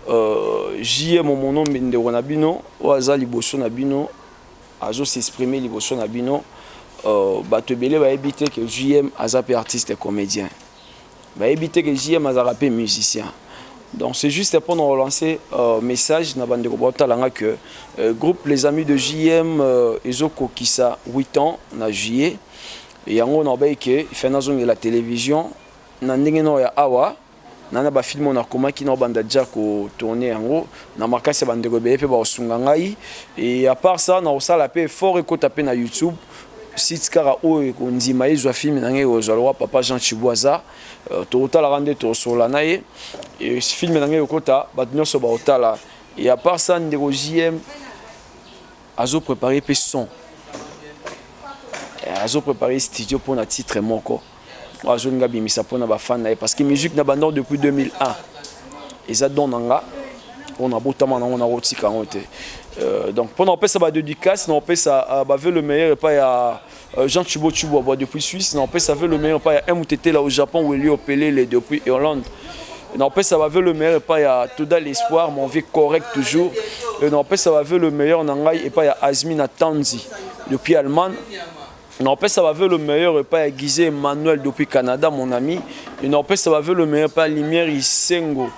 JM Monombe, ndeko na bino oyo aza liboso na bino, azos'exprimer liboso na bino. Bato ebele bayebi te ke JM aza mpe artiste comédien, bayebi te ke JM azalaka mpe musicien. Donc c'est juste pour nous relancer message na bandeko baotalanga que groupe Les Amis de JM ezokokisa 8 ans na juillet. Yango na bayi ke fe nazongela télévision na ndenge nao ya awa na bafilm oyo nakomaki na obanda dia kotourner yango na makasi ya bandeko ebele mpe bakosunga ngai. Et à part ça, nakosala mpe effort ekota mpe na YouTube, site kaka oyo ekondima ezwa film na ngai, ekozwa lokwa papa Jean Chibwaza. Tokotalaka nde tokosola na ye, film na ngai ekota, bato nyonso bakotala. Et à part ça, ndeko JM azoprépare mpe son, azoprépare studio mpona titre moko oyo azolinga bimisa mpona bafan na ye, parce que musique na bandor depuis 2001 eza don na nga oyo nabotama nango, nakotika yango te. Donc mpona kopesa badédicace, na kopesa bavœux le meilleur epai ya Jean Chibo Chibwabwa depuis Suisse, na kopesa vœux le meilleur epai ya Mtt au Japon, Welio Opelele depuis Hollande, na kopesa bavœux le meilleur epai ya Toda l'Espoir, mon vie correct toujours, na kopesa bavœux le meilleur na ngai epai ya Azmina Tanzi depuis Allemagne, na opesa bavœux le meilleur epai ya Guizé Emmanuel depuis Canada, mon ami, na opesa bavœux le meilleur epai ya Lumière Isengo,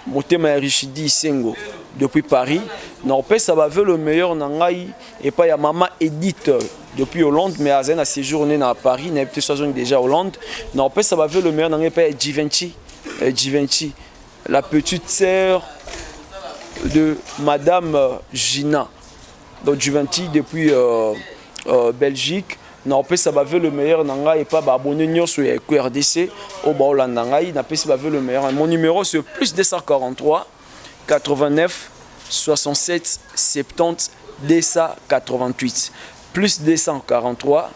motema ya Richidi Isengo depuis Paris, na opesa bavœux le meilleur na ngai epai ya mama Edith depuis Hollande, mais azali na séjourné na Paris, nayebi te so azongi déjà Hollande, na opesa bavœux le meilleur na ngai epai ya Givenchy, Givenchy, la petite sœur de madame Gina, donc Givenchy depuis Belgique, na opesa bavœux le meilleur na ngai epa baabonnés nyonso ya Eco RDC oyo baolanda ngai, napesi bavœux le meilleur. Mon numéro, c'est plus 243 89 67 70 288, plus 243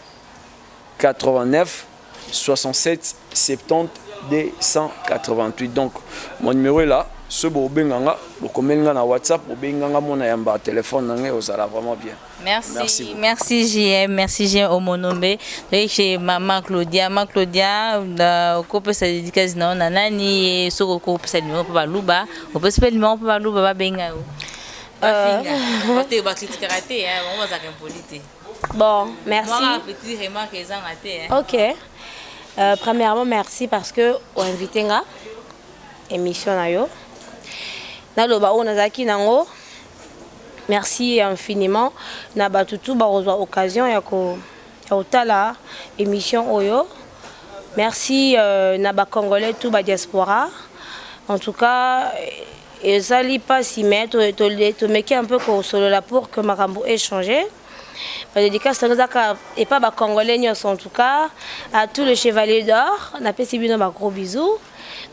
89 67 70 288. Donc mon numéro est là. So bobenganga, bokomeli nga na WhatsApp, bobenganga mona yamba téléphone na ngai, ozala vraiment bien. Merci, merci, merci JM, merci JM Omonombe. Chez Maman Claudia, Maman Claudia, okopesa dédicace na na nani? Soko okopesa numéro mpo baluba, opesa mpe numéro mpo baluba babenga yo. Bafinga te, bakritikaka te, bango bazalaka impoli te. Bon, merci. Moi, petite remarque ezanga te. Ok. Premièrement, merci parce que oinvité nga émission na yo. Naloba oyo nazalaki nango. Merci infiniment na bato tu bakozwa occasion ya kotala émission oyo. Merci na bacongolais tout, badiaspora. En tout cas, ezali mpasi, mais tomeki un peu kosolola pour que makambo échange. Badédicace tango ezaka epa bacongolais nyonso, en tout cas à tout le Chevalier d'Or, napesi bino bagros bisous.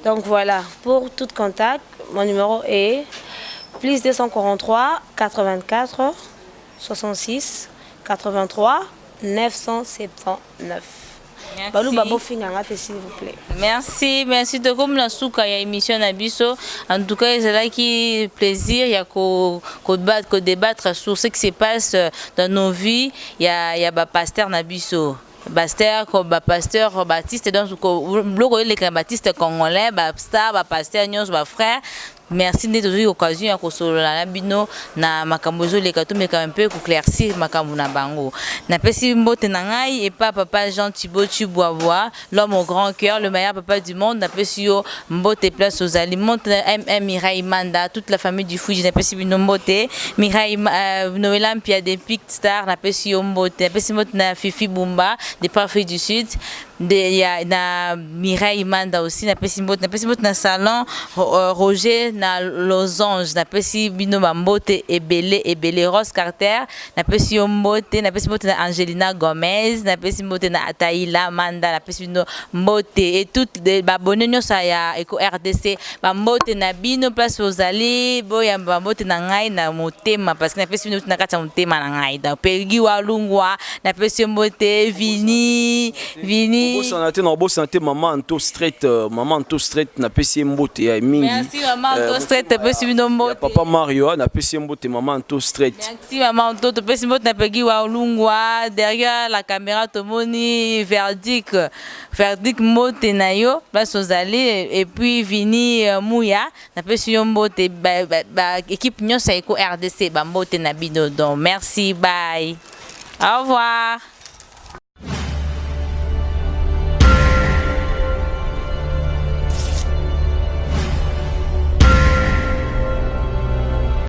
Donc voilà, pour tout contact, mon numéro est plus 243 84 66 83 979. Baluba, bofinganga te, s'il vous plaît. Merci, merci. Tokomi na suka ya émission na biso. En tout cas, ezalaki plaisir ya kodébattre sur ce qui se passe dans nos vies ya bapasteur na biso, pasteur, bapasteur baptiste. Donc biloko eleka, baptiste congolais, bastar, bapasteur nyonso, bafrère, merci nde tozwi occasion ya kosolola na bino na makambo ezoleka, tomeka mpe koéclaircir makambo na bango. Napesi mbote na ngai epa papa Jean Thibaut Chibwabwa, l'homme au grand cœur, le meilleur papa du monde. Napesi yo mbote place ozali. Mbote na mm Mirai Manda, toute la famille du Fuji, napesi bino mbote. Mirai Noela Mpia de Pic Star, napesi yo mbote. Napesi mbote na Fifi Bumba depuis Afrique du Sud, de ya na Mireille Manda aussi, napesi mbote. Napesi mbote na salon Roger na Losange, napesi bino bambote ebele ebele. Rose Carter, napesi yo mbote. Napesi mbote na Angelina Gomez, napesi mbote na Ataila Manda, napesi bino mbote. Et toutes baabonnés nyonso ya Eco RDC, bambote na bino place ozali, boyamba bambote na ngai na motema, parce que napesi bino na kati ya motema na ngai. Donc Pelgi Walungwa, napesi yo mbote. Vini Vini. Obosana te, na obosana te mama Anto Straight, mama Anto Straight, napesi ye mbote ya mingi. Merci mama Anto Straight, topesi bino mbote. Papa Mario, napesi ye mbote, mama Anto Straight. Merci mama Anto, topesi mbote na Pegi Walungwa. Derrière la caméra, tomoni Verdic, Verdic, mbote na yo place ozali. Et puis Vini Muya, napesi yo mbote. Ba équipe nyonso ya Eco RDC, bambote na bino. Donc merci, bye, au revoir.